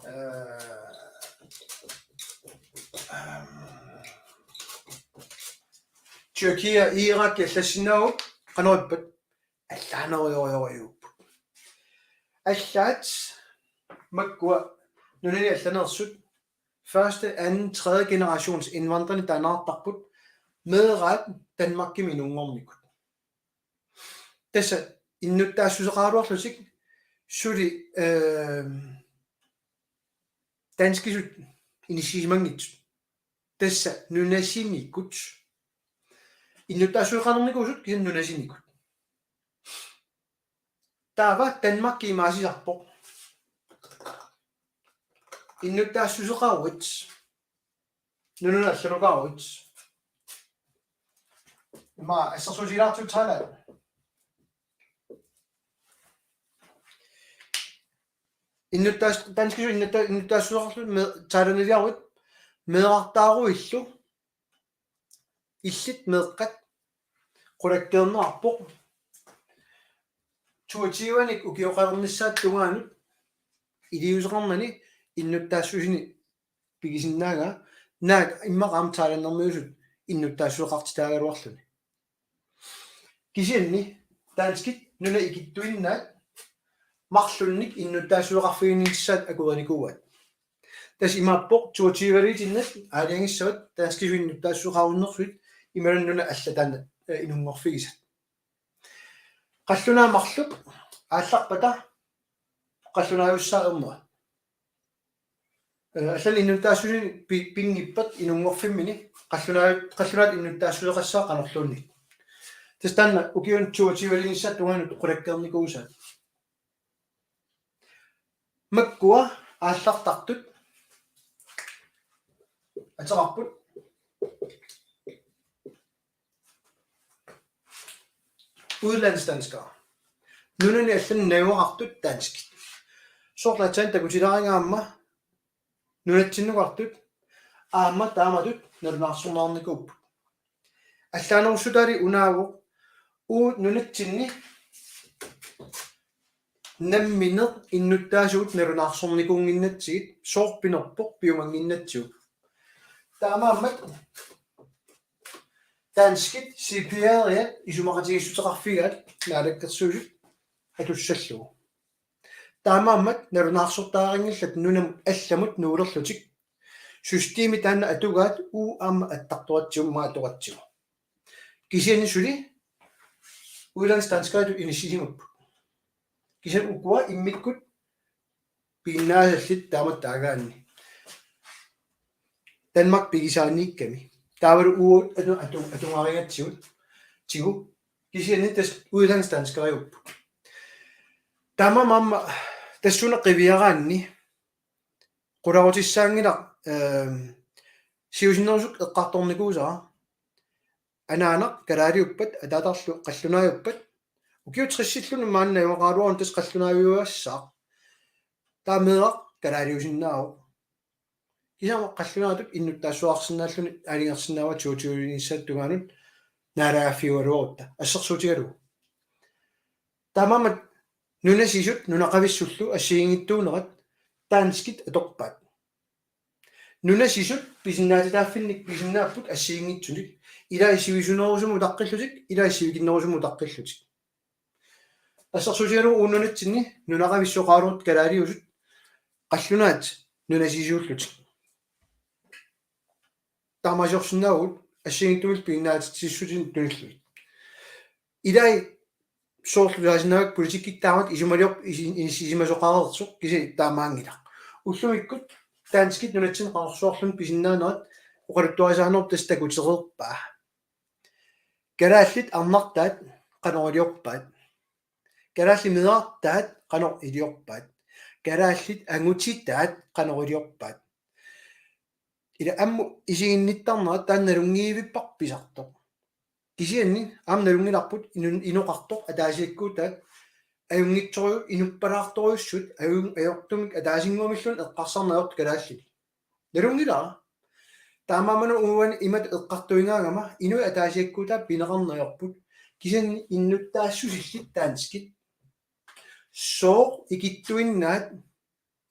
Eh, ehm, Tyrkia, Irak allassinnaavoq qanoq ippat allaanerujorujuupput. Allaat makkua nunani allaneersut første, anden, tredje generations indvandrerne taaneqartarput meeraat Danmarkimi inunngornikut. Tassa innuttaassuseqaraluarlutik suli, ehm, danskisut inissisimanngitsut. Tassa nunasinikut. Innuttaassuseqarnikuusut kisianni nunasinikut. Taava Danmarki imaasisarpoq. Innuttaassuseqaruit. Nunanut allanukaruit. Ima assersuutigilaartigu Thailand. Innuttaas-, danskisut innuttaas-, innuttaassuseqarlutik me-, Thailandiliaruit meerartaaruillu. illit meeqqat qulakkeerneqarpoq toogtyvenik ukioqalernissaata tungaanut iliuuseqarnani innuttaassusini pigisinnaagaat, naak immaqa aamma thailandermiusut innuttaassuseqartitaagaluarluni. Kisianni danskit nunat ikittuinnaat marlunnik innuttaassuseqarfiginissaat akuerinikuuaat. Tassa imaappoq toogtyveliitinnat aalajangissavat danskisut innuttaassuseqarunnersuit imaluunniit nunat allat taanna, eh, inunngorfigisat. Qallunaat marluk aallarpata qallunaajussaat ernera. Eh, allanut innuttaassusinik pi-, pinngippat inunngorfimmini qallunaat, qallunaat innuttaassuseqassaaq qanorluunniit. Tassa taanna ukiuni toogtyvelinissaata tungaanut qulakkeernikuusaat. Makkua aallartartut ateqarput udlandsdanskere. Nunani allani najugaqartut danskit. Soorlu aatsaat takutilaariga aamma nunatsinnukartut aamma taamatut nalunaarsorneqarnikuupput. Allaanerussutaali unaavoq uagut nunatsinni nammineq innuttaasugut nalunaarsornikuunnginnatsigit, sooq pinerpoq piumannginnatsigu. Taamaammat danskit C P R-iat isumaqatigiissuteqarfigaat Naalakkersuisut atussallugu. Taamaammat nalunaarsortariaqanngillat nunamut allamut nuulerlutik. Systemi taanna atugaat uagut aamma attartoratsigu, aamma atoratsigu. Kisianni suli udlandsdanskeritut inissisimapput. Kisianni ukua immikkut piginnaasallit taamatut taagaanni. Danmark pigisaaniikkami. Taavalu uagut atu-, atu-, atugarigatsigu. Tigu. Kisianni tassa udlandsdanskeriupput. Taamaammat tassuuna qiviaraanni qularutissaanngilaq, ehm, siusinnerusukkut eqqartornikuusara. Anaanaq kalaaliuppat, ataatarlu qallunaajuppat. Ukiut tressillu maanna najugaqaraluaruni tassa qallunaajuaassaaq. Taava meeraq kalaaliusinnaavoq. Kisianni qallunaatut innuttaassuseqarsinnaalluni aalajangersinnaavaa toogtyvelinissaata tungaanut naalagaaffiugaluarutta assersuutigalugu. Taamaammat nunasisut nunaqavissullu assigiinngitsuunerat danskit atorpaat. Nunasisut pisinnaatitaaffinnik pisinnaapput assigiinngitsunik, ilai sivisunerusumik utaqqillutik, ilai sivikinnerusumik utaqqillutik. Assersuutigalugu uagut nunatsinni nunaqavissut oqaluupput kalaaliusut qallunaat nunasisuullutik. Taamaasiorsinnaavugut assigiinngitsumillu pisinnaatitsissutinik tunillugit. Ilai soorlu taasinnaavat politikkikkut taamatut isumaliorpoq isi-, isi-, inissiisimasoqareersoq, kisianni taamaanngilaq. Ullumikkut danskit nunatsinni qanorsuarluunniit pisinnaanerat oqaluttuarisaanerup tassa takutereerpaa. Kalaallit arnartaat qanoq iliorpaat? Kalaallit meerartaat qanoq iliorpaat? Kalaallit angutitaat qanoq iliorpaat? Ila ammut isiginnittarnera taanna nalunngivipparput pisartoq. Kisianni aamma nalunngilarput inu-, inoqartoq ataasiakkuutaat ajunngitsorujuit, inuppalaartorujussuit, ajun-, ajortumik ataasinnguamilluunniit eqqarsarneq ajortut kalaallinik. Nalunngilara. Taamaammat uani imatut eqqartuigaangama inuit ataasiakkuutaat pineqarneq ajorput. Kisianni innuttaassusillit danskit sooq ikittuinnaat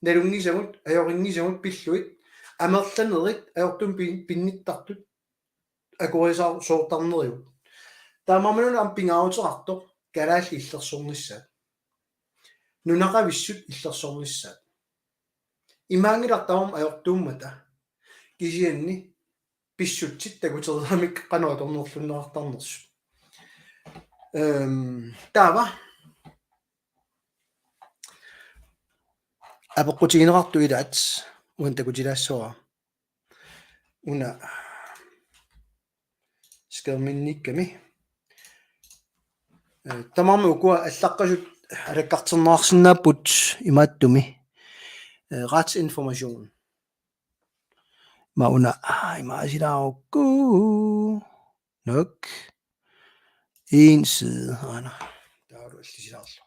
nalunngisamut, ajorinngisamut pillugit, amerlanerit ajortumik pin-, pinnittartut akuerisaarsoortarnerigut. Taamaammat una aamma pingaaruteqartoq kalaallit illersornissaat. Nunaqavissut illersornissaat. Imaanngilaq tamarmik ajortuummata. Kisianni pissutsit takutereeramik qanoq atornerlunneqartarnersut. Ehm, taava apeqqutigineqartut ilaat uani takutilaassavara. Una skærminniikkami. Eh, tamarmik ukua allaqqasut alakkartinneqarsinnaapput imaattumi. Eh, retsinformation. Ima una, ah, imaasilaarukku. Nok. En side. Aana. Taavalu allisilaarlu.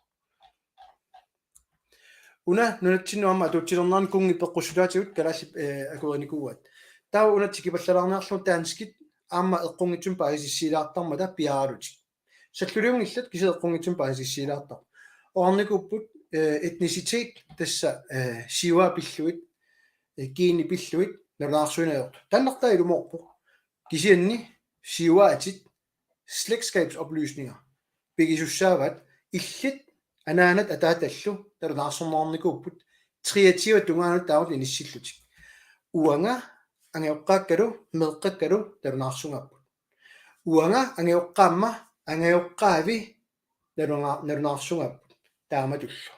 Una nunatsinnut aamma atuutsilernerani kunngi peqqussutaatigut kalaallit, eh, akuerinikuuaat. Taava una tikipallalaarniarlugu danskit aamma eqqunngitsumik paasissutissiilaartarmata piaarlutik. Salluliunngillat kisianni eqqunngitsumik paasissutissiilaartarput. Oqarnikuupput, eh, etnicitet tassa, eh, siuaat pillugit, eh, geni pillugit nalunaarsuineq ajortut. Taannartaa ilumoorpoq. Kisianni siuaatit slægtskabsoplysninger pigisussaavaat, illit anaanat ataatallu nalunaarsorneqarnikuupput treogtyve tungaanut taamatut inissillutik. Uanga angajoqqaakkalu meeqqakkalu nalunaarsugaapput. Uanga angajoqqaamma angajoqqaavi nalunaa-, nalunaarsugaapput taamatullu.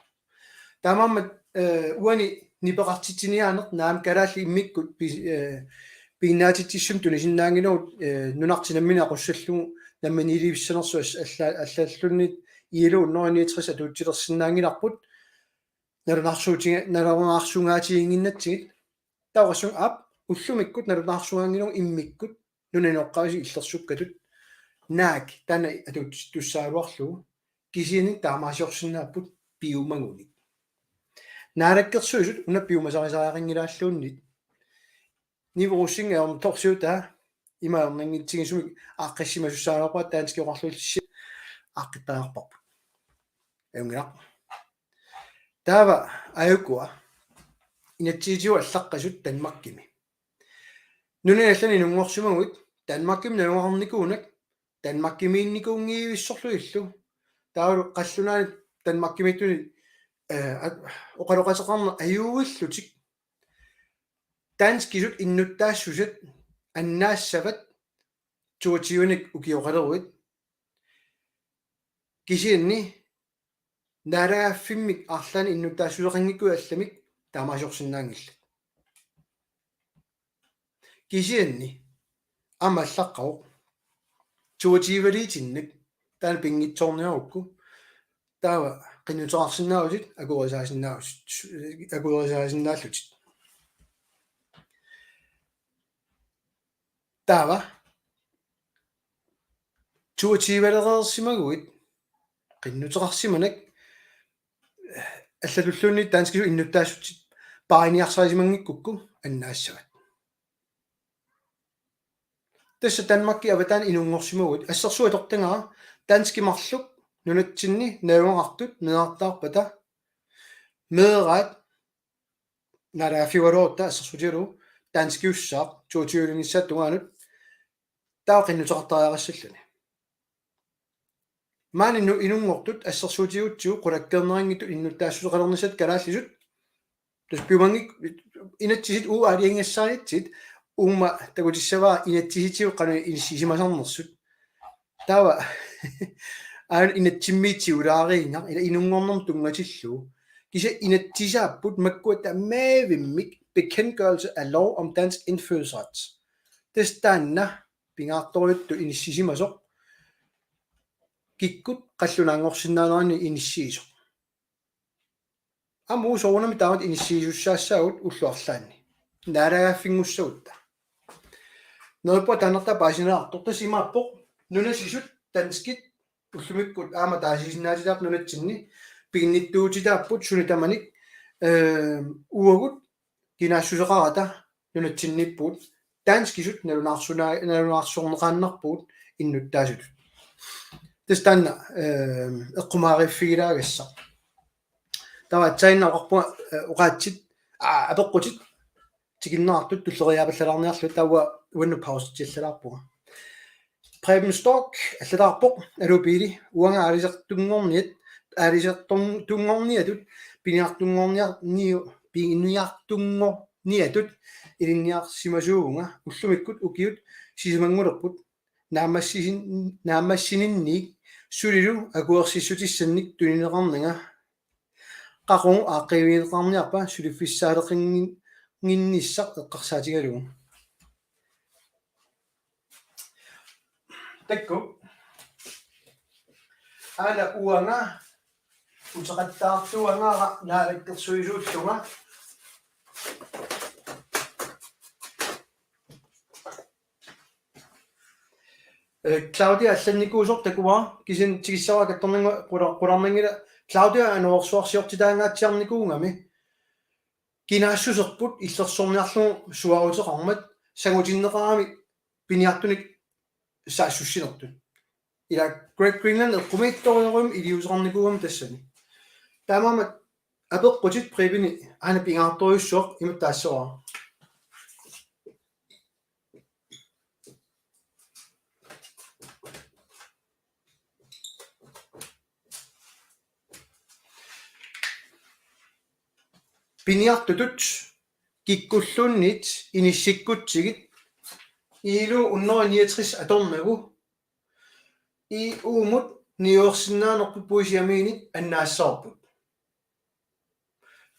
Taamaammat, eh, uani nipeqartitsiniaaneq naamik kalaallit immikkut pi-, eh, piginnaatitsissummik tunisinnaanngilagut, eh, nunartik namminneq aqussallugu namminiilivissanersoq alla-, allalluunniit I L O hundrede niogtres atuutsilersinnaanngilarput nalunaarsuutiga-, nalunaarsugaatiginnginnatsigit. Taava qassunga aap ullumikkut nalunaarsugaanngilagut immikkut nunap inoqqaavisut illersukkatut. Naak taanna atuuttussaagaluarlugu kisianni taamaaliorsinnaapput piumagunik. Naalakkersuisut una piumasarisariaqanngilaalluunniit. Nivi Rosing ajornartorsiutaa ima ajornanngitsigisumik aaqqissimasussaanerpaa danskit oqarlutillit aaqqittarparput. Ajunngilaq. Taava ajukua inatsisitigut allaqqasut Danmarkimi. Nunani allani inunngorsimaguit Danmarkimi nalunngilarnikuunak Danmarkimiinnikuunngivissorlugillu. Taavalu qallunaat Danmarkimiittuni, eh, at-, oqaloqateqarneq ajuuillutik. Danskisut innuttaassuseq annaassavat toogtyvenik ukioqaleruit. Kisianni naalagaaffimmik arlaannik innuttaassuseqanngikkuit allamik taamaaliorsinnaanngillat. Kisianni aamma allaqqavoq toogtyveliitinnak taanna pinngitsoorniarukku taava qinnuteqarsinnaavutit akuerisaasinnaavutit, akuerisaasinnaallutit. Taava toogtyvelereersimaguit qinnuteqarsimanak allatulluunniit danskisut innuttaassuseq paariniarsarisimanngikkukkit annaassavat. Tassa Danmarkip avataani inunngorsimaguit assersuut atortagara danskit marluk nunatsinni najugaqartut meerartaarpata meeraat naalagaaffiugaluarutta assersuutigalugu danskiussaaq toogtyvelinissaata tungaanut taava qinnuteqartariaqassalluni. Maani nu-, inunngortut assersuutigutsigu qulakkeerneqanngitsut innuttaassuseqalernissat kalaallisut. Tassa piumanngik-, inatsisit uagut aalajangissaanitsit uuma takutissavara inatsisitigut qanoq inissisimasarnersut. Taava aana inatsimmiitsi ulaariinga ila inunngornermut tunngatillugu. Kisianni inatsisaapput makkua tamaavimmik bekendtgørelse af lov om dansk indfødsret. Tassa taanna pingaartorujuttut inissisimasoq kikkut qallunaanngorsinnaaneranni inissiisoq. Aamma uagut soorunami taamatut inissiisussaassaagut ullut arlaanni. Naalagaaffinngussagutta. Neriuppunga taannartaa paasiniartoq tassa imaappoq nunasisut danskit ullumikkut aamma taasisinnaatitaapput nunatsinni piginnittuutitaapput suni tamanik, eh, uagut kinaassuseqarata nunatsinniippugut danskisut nalunaarsuna-, nalunaarsorneqaannarpugut innuttaasutut. Tassa taanna, eh, eqqumaariiffigilaagassaq. Taava aatsaannguaq oqarpunga, eh, oqaatsit, aa, apeqqutit tikinneqartut tulleriiaapallalaarniarlugit taava uannut pausitsillalaarpunga. Preben Storch allataarpoq: Aluu Pele, uanga aalisartunngorniat, aalisartun-, tunngorniatut, piniartunngorniar-, niu-, piniartunngorniatut ilinniarsimasuuvunga ullumikkut ukiut sisamanngulerput naammassisin-, naammassininniit sulilu akuersissutissannik tunineqarnanga. Qaqugu aaqqiivigineqarniarpa suliffissaaleqanngin-, -nginnissaq eqqarsaatigalugu. Taakku. Aana uanga uteqattaartuagara naalakkersuisuullunga. Eh, Claudia allannikuusoq takuara, kisianni tikissavara kattornannguaq qula-, qularnanngilaq. Claudia anorersuarsiortitaangaatsiarnikuugami. Kinaassuserput illersorniarlugu suaaruteqarmat sangutinneqarami piniartunik saassussinertut. Ila Great Greenland eqqumiitsorujorujummik iliuuseqarnikuugami tassani. Taamaammat apeqqutit Prebenip aana pingaartorujussuaq imatut taassavara. Piniartutut kikkulluunniit inissikkutsigit I L O hundrede niogtres atornagu I U-mut niuersinnaanerput puisip amiinit annaassavarput.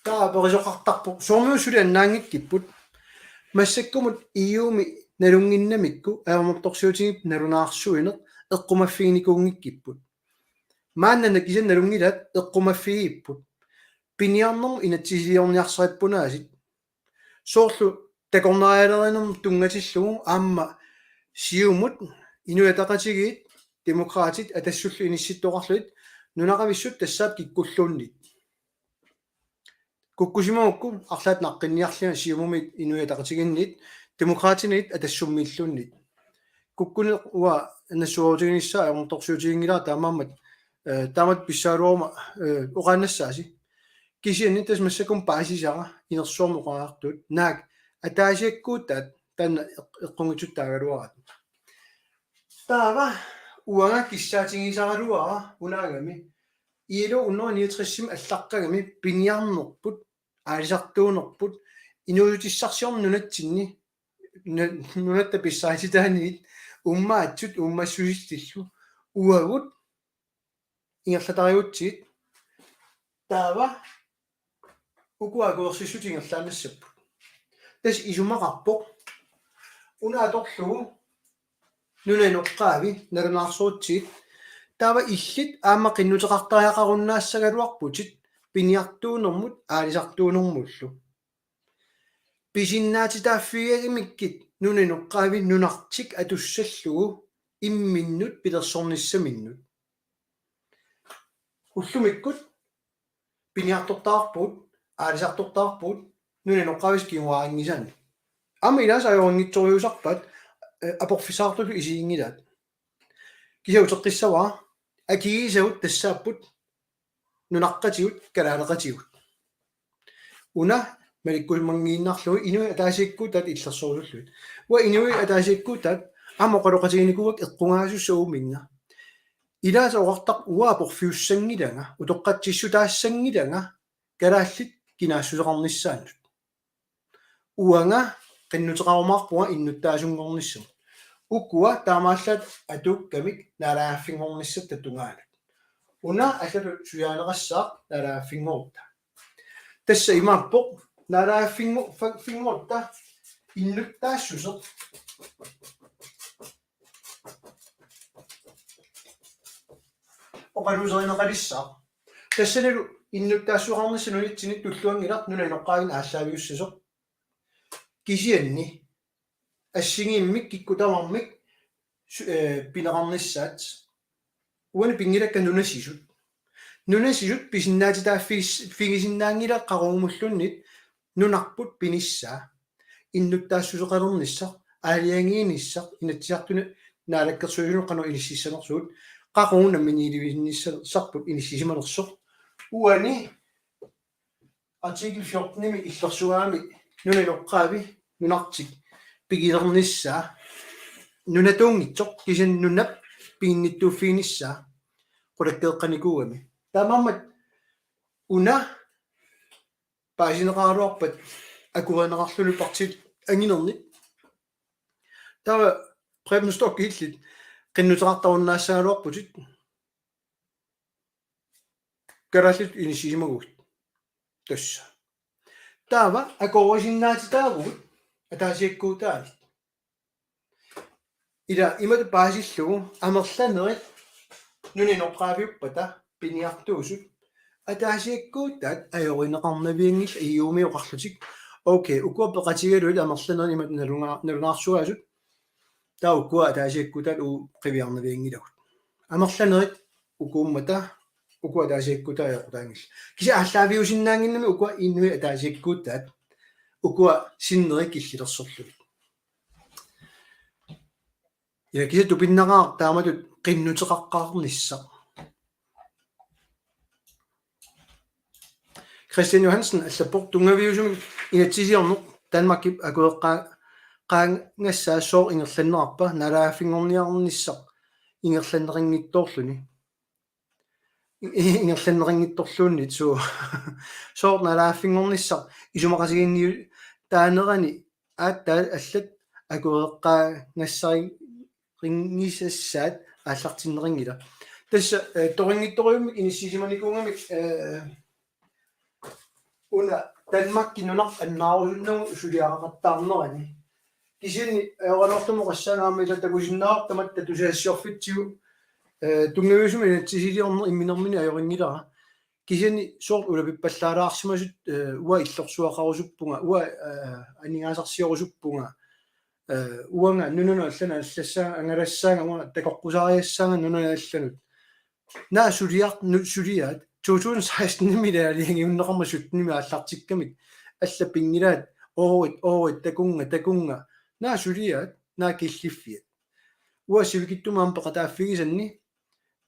Taava aperisoqartarpoq, soormiuna suli annaanngikkipput. Massakkumut I U-mi nalunnginnamikku ajornartorsiutigipput nalunaarsuineq eqqumaffiginikuunngikkipput. Maanna kisianni nalunngilaat eqqumaffigigipput. Piniarnermut inatsisiliorniarsarippunaasiit. Soorlu takornarialerinermut tunngatillugu aamma Siumut, Inuit Ataqatigiit, Demokraatit Atassullu inissittoqarlugit nunaqavissut tassaapput kikkulluunniit. Kukkusimagukku arlaat naqqinniarlunga Siumumiit Inuit Ataqatigiinniit, Demokraatiniit Atassummiilluunniit. Kukkuneq uanga nassuerutiginissaa ajornartorsiutiginngilara taamaammat, eh, taamatut pissagaluaruma, eh, oqaannassaasi. Kisianni tassa massakkut paasisara inersuarmi oqariartuut naak ataasiakkuutaat taanna eq-, eqqunngitsuttaagaluaraat. Taava uanga kissaatigisaraluara unaagami I L O hundrede niogtresimi allaqqagami piniarnerput, aalisartuunerput, inuussutissarsiorneq nunatsinni, nu-, nunatta pissarititaaniit, uummaatsut uummassusillu, uagut ingerlatarigutsigit, taava ukua akuersissutit ingerlaannassapput. Tassa isumaqarpoq una atorlugu nunap inoqqaavi nalunaarsorutsigit, taava illit aamma qinnuteqartariaqarunnaassagaluarputit piniartuunermut aalisartuunermullu. Pisinnaatitaaffigigamikkit nunap inoqqaavi nunartik atussallugu imminnut pilersornissaminnut. Ullumikkut piniartortaarpugut, aalisartortaarpugut nunap inoqqaavisa kinguarinngisaannik. Aamma ilaasa ajorinngitsorujussuusarpaat, eh, aporfissaqartullu isiginngilaat. Kisianni uteqqissavara, akigisagut tassaapput nunaqqatigut, kalaaleqatigut. Una malikkumanngiinnarlugu inuit ataasiakkuutaat illersorusullugit. Uanga inuit ataasiakkuutaat aamma oqaloqatiginikuuakka eqqugaasussat uuminnga. Ilaasa oqartarpoq uanga aporfiussanngilanga, utoqqatsissutaassanngilanga kalaallit kinaassuseqarnissaannut. Uanga qinnuteqarumaarpunga innuttaasunngornissamut. Ukua taamaallaat atuukkamik naalagaaffinngornissatta tungaanut. Una allatut suliarineqassaaq naalagaaffinngorutta. Tassa imaappoq naalagaaffinngo-, fa-, -ffinngorutta innuttaassuseq oqaluuserineqalissaaq. Tassanilu innuttaassuseqarnissaq nunatsinni tulluanngilaq nunap inoqqaavinik aallaaviussasoq. Kisianni assigiimmik kikkut tamarmik su-, eh, pineqarnissaat. Uani pinngilakka nunasisut. Nunasisut pisinnaatitaaffigis-, -figisinnaanngilaq qaqugumulluunniit nunarput pinissaa. Innuttaassuseqalernissaq, aalajangiinissaq, Inatsisartuni Naalakkersuisunut qanoq inississanersugut, qaqugu namminiilivinnissarput inissisimanersoq. Uani artikel fjortenimi illersugaami nunap inoqqaavi nunartik pigilernissaa, nunatuunngitsoq kisianni nunap piginnittuuffiginissaa qulakkeeqqanikuugami. Taamaammat una paasineqaraluarpat akuerineqarluni partiit anginernit. Taava Preben Storch illit qinnuteqartarunnaassagaluarputit. Kalaallit inissisimaguit. Tassa. Taava akuerisinnaatitaavugut ataasiakkuutaanit. Ila imatut paasillugu amerlanerit nunap inoqqaaviuppata piniartuusut ataasiakkuutaat ajorineqarnavianngillat I U-mi oqarlutik. Okay, ukua peqatigalugit amerlanerit imatut nalunga-, nalunaarsugaasut. Taava ukua ataasiakkuutaat uagut qiviarnavianngilagut. Amerlanerit ukuummata, ukua ataasiakkuutaat ajoqutaanngillat. Kisianni aallaaviusinnaannginnami ukua inuit ataasiakkuutaat, ukua sinneri killilersorlugit. Ja kisianni tupinnaqaaq taamatut qinnuteqaqqaarnissaq. Christian Johansen allappoq: Tunngaviusumik inatsisiliorneq Danmarkip akueqqaa-, qaangassaa sooq ingerlanneqarpa, naalagaaffinngorniarnissaq ingerlanneqanngitsoorluni. Ingerlanneqanngitsorluunniit, suu. Sooq naalagaaffinngornissaq isumaqatigiinniutaanerani aatsaat allat akueqqaanngisassaat aallartinneqanngilaq. Tassa, eh, torinngitsorujummik inissisimanikuugamik, eh, una Danmarkip nunap annaarusunnagu suliaqaqattaarnerani. Kisianni ajoraluartumik oqassaanga aamma ila takusinnaavarput tamatta tusagassiorfitsigut, eh, tunngaviusumik inatsisiliorneq imminermini ajorinngilaa. Kisianni soorlu ulapippallaalaarsimasut, eh, uanga illorsuaqarusuppunga, uanga, eh, aningaasarsiorusuppunga, eh, uanga nunanut allanut allassaanga, angalassaanga, uanga takoqqusaariassaanga nunanut allanut. Naak suliaq-, nu-, suliaat, to tusind seksten-imi ilaaliangiunneqarmat sytten-imi aallartikkamik, allat pinngilaat, oorit, oorit, takunnga, takunnga. Naak suliaat, naak killiffiat. Uanga sivikitsumik aamma peqataaffigisanni,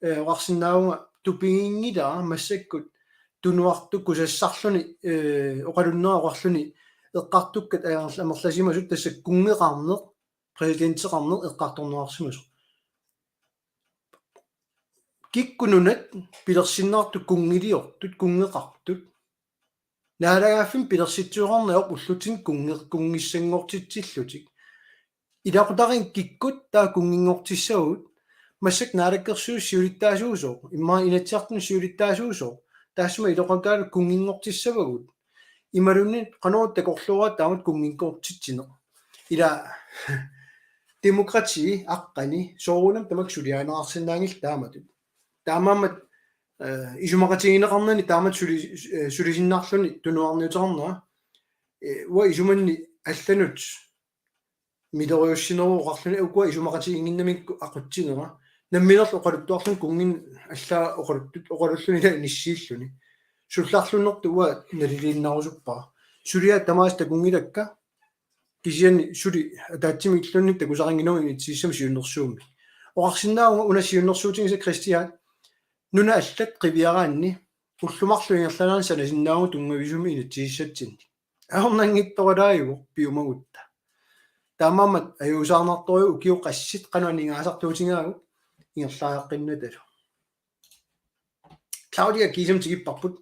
eh, oqarsinnaavunga tupiginngilara massakkut tunuartut kusassarluni, eh, oqalunnera oqarluni eqqartukkat amerla-, amerlasimasut, tassa kunngeqarneq, præsidenteqarneq eqqartorneqarsimasoq. Kikkut nunat pilersinneqartut kunngiliortut, kunngeqartut. Naalagaaffinnik pilersitsisoqarneq ajorput ullutsinni kunnge-, kunngissanngortitsillutik. Ilaqutariinnut kikkut taava kunnginngortissavagut, massakkut Naalakkersuisut siulittaasuusooq, immaqa Inatsisartuni siulittaasuusooq, taassuma ilaqutariinnut kunnginngortissavagut. Imaluunniit qanoq takorluugaat taamatut kunnginngortitsineq. Ila demokrati aqqani soorunami tamakku suliarineqarsinnaanngillat taamatut. Taamaammat, eh, isumaqatigineqarnani taamatut suli-, eh, sulisinnarluni tunuarniuteqarnera. Eh, uanga isumanni allanut miloriussineruvoq oqarluni ukua isumaqatiginnginnamikku aqutsinera. Namminerlu oqaluttuarluni kunnginnut allaat oqaluttut-, oqalulluni ila inissiilluni. Sullarlunnertut uanga naliliinnarusuppara. Suliaat tamaasa takunngilakka. Kisianni suli ataatsimik illunni takusarinngilagut inississamik siunnersuummik. Oqarsinnaavunga una siunnersuutigisaat Christian, nunat allat qiviaraanni ullut marluk ingerlaneranni sanasinnaavagut tunngaviusumik inatsisissatsinnik. Ajornanngitsoralaajuvoq piumagutta. Taamaammat ajuusaarnartorujuuvoq ukiut qassit qanoq aningaasartuutigaagut ingerlariaqqinnatalu. Claudia kiisami tikipparput.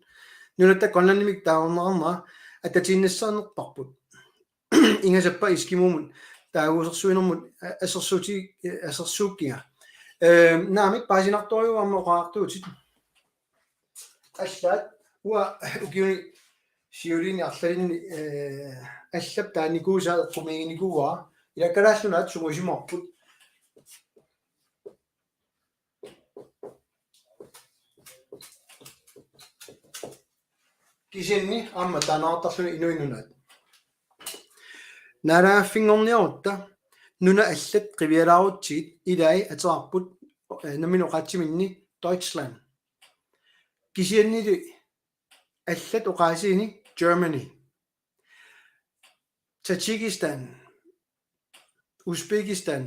Nunatta Grønlandimik taagorneqarnera attatiinnassaanerparput. Ingasappat Eskimomut taaguusersuinermut a-, assersuuti-, assersuukkiga. Ehm, naamik paasinartorujuuvoq aamma oqariartuutit. Allaat uanga ukiuni siuliini arlalinni, eh, allap taanikuusaa eqqumiiginikuuara. Ila Kalaallit Nunaat sungiusimavarput. Kisianni aamma taannaartarluni Inuit Nunaat. Naalagaaffinngorniarutta nunat allat qivialaarutsigit ilai ateqarput, eh, nammineq oqaatsiminni Deutschland. Kisiannili allat oqaasiini Germany, Tadsjikistan, Uzbekistan,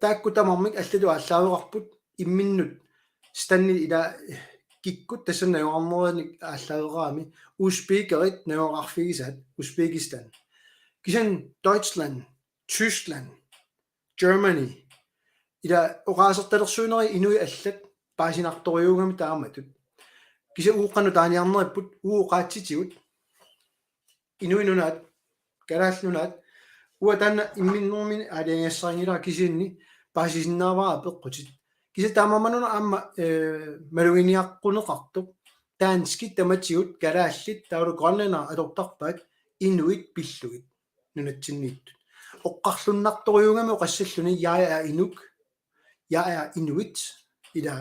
taakku tamarmik allatut aallaaveqarput imminnut standit ila kikkut tassani najugaqarneranik aallaaveqarami, uzbekerit najugaqarfigisaat Uzbekistan. Kisianni Deutschland, Tyskland, Germany. Ila oqaasertalersuinerit inuit allat paasinartorujuugamik taamatut. Kisianni uagut qanoq taaniarneripput, uagut oqaatsitigut. Inuit Nunaat, Kalaallit Nunaat, uanga taanna imminnummi aalajangigassarinngilara kisianni paasisinnaavara apeqqutit. Kisianni taamaammat una aamma, eh, maluginiaqquneqartoq, danskit tamatigut kalaallit taavalu grønlænderit atortarpaat inuit pillugit nunatsinniittut. Oqarluinnartorujuugami oqassalluni: Jeg er inuk, jeg er inuit. Ila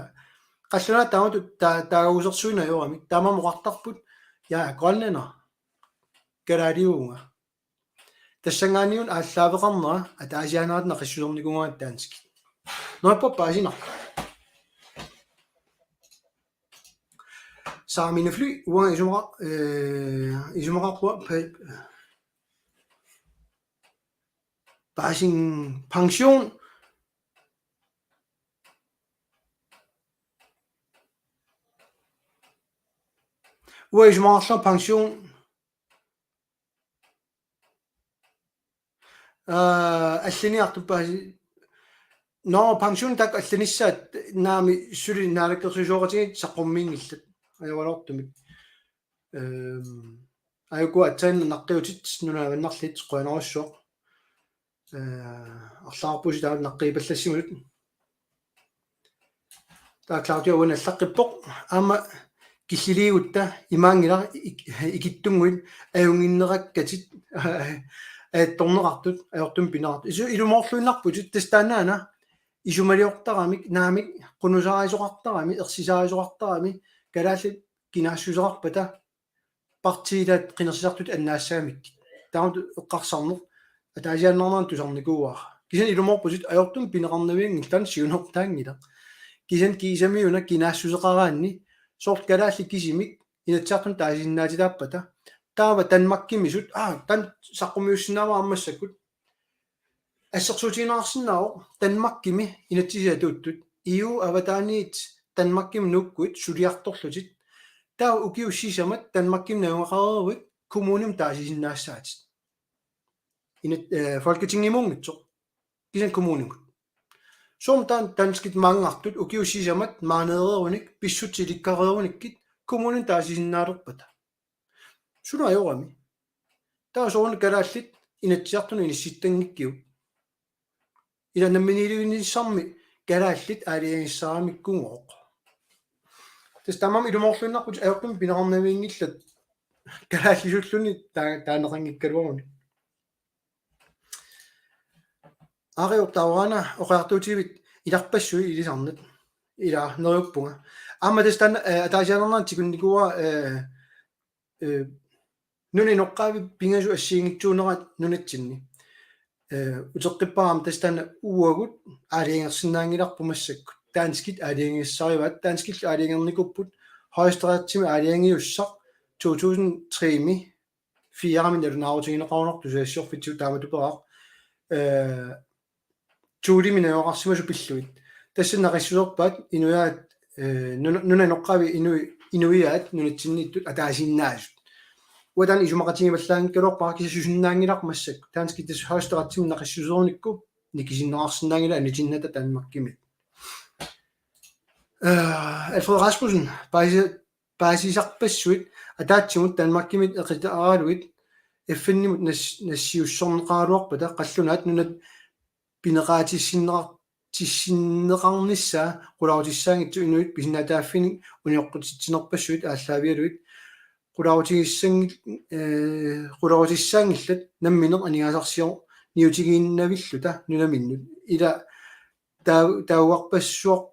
qallunaat taamatut ta-, taaguusersuineq ajoramik. Taamaammat oqartarput: Jeg er grønlænder, kalaaliuvunga. Tassanngaanniit aallaaveqarnera ataasiaannarata naqissusernikuu danskit. Neriuppunga paasinarpoq. Saamine Fly, uanga isumaqa-, eh, isumaqarpunga pa-, paasin pension, Uanga isumaqarlunga pension, aa, alliniartup paasi-, nå, pension taakku allinissaat naamik suli naalakkersuisooqatigiit saqqummiinngillat. Ajoraluartumik. Ehm, aajuku aatsaannaq naqqiutit nunat avannarliit qujanarsuaq. Eh, arlaarpusi taava naqqiipallassimalluni. Taava Claudia uani allaqqippoq. Aamma killiliigutta imaanngilaq ik-, ikittunnguit ajunnginnerakkatit ajattorneqartut, ajortumik pineqartut. Isu-, ilumoorluinnarputit tassa taannaana isumaliortaramik, naamik, qunusarisoqartarami, ersisaarisoqartarami, kalaallit kinaassuseqarpata, partiit ilaat qinersisartut annaassagamikkit. Taamatut eqqarsarneq ataasiaannarnerani tusarnikuuara. Kisianni ilumoorputit ajortumik pineqarnavianngilaq, taanna siunertaanngilaq. Kisianni kiisami una kinaassuseqaraanni soorlu kalaallit kisimik Inatsisartuni taasisinnaatitaappata. Taava Danmarkimisut, aa, taanna saqqummiussinnaavara aamma massakkut. Assersuutigineqarsinnaavoq Danmarkimi inatsisit atuuttut. E U avataaniit Danmarkimut nuukkuit suliartorlutit. Taava ukiut sisamat Danmarkimi najugaqareeruit kommunimut taasisinnaassaatit. Inat-, eh, Folketingimuunngitsoq. Kisianni kommunimut. Soormi taanna danskit maanngartut ukiut sisamat maaneereerunik pissutsit ilikkareerunikkit kommunimut taasisinnaalerpata. Suna ajorami. Taava sooruna kalaallit Inatsisartuni inissittanngikkivut. Ila namminiilivinnissammi kalaallit aalajangissaaramikkuupput. Tassa tamarmik ilumoorluinnarputit ajortumik pineqarnavianngillat kalaallisuulluni taa-, taaneqanngikkaluaruni. Aqiortaavara oqartuutivit ilarpassui ilisarnat. Ila neriuppunga. Aamma tassa taanna, eh, ataasiaannarnerani tigunnikuuara, eh, eh, nunap inoqqaavi pingasut assigiinngitsuunerat nunatsinni. Eh, uteqqipparama tassa taanna uagut aalajangersinnaanngilarput massakkut. Danskit aalajangissarivaat, danskillu aalajangernikuupput, Højesteretsimi aalajangiussaq to tusind tre-mi, fire-mi nalunaarutigineqarunartoq tusagassiorfitsigut taamatut peqarpoq. Eh, Thulemik najugaqarsimasut pillugit. Tassa naqissuserpaat inuiaat, eh, nuna-, nunap inoqqaavi inui-, inuiaat nunatsinniittut ataasiinnaasut. Uanga taanna isumaqatigivallaanngikkaluarpara kisianni susinnaanngilarput massakkut. Danskit tassa Højesteretsimi naqissuserunikku nikisinneqarsinnaanngillat anitinnata Danmarkimi. Eh, Alfred Rasmussen, paasi-, paasisarpassuit ataatsimut Danmarkimit eqitaaralugit F N-imut nas-, nassiussorneqaraluarpata qallunaat nunat pineqaatissinneqar-, tissinneqarnissaa qulaarutissaanngitsoq inuit pisinnaatitaaffiinik unioqqutitsinerpassuit aallaavigalugit qulaarutigissanngil-, eh, qulaarutissaanngillat nammineq aningaasarsiorniutigiinnavilluta nunaminnut. Ila taa-, taauarpassuaq-,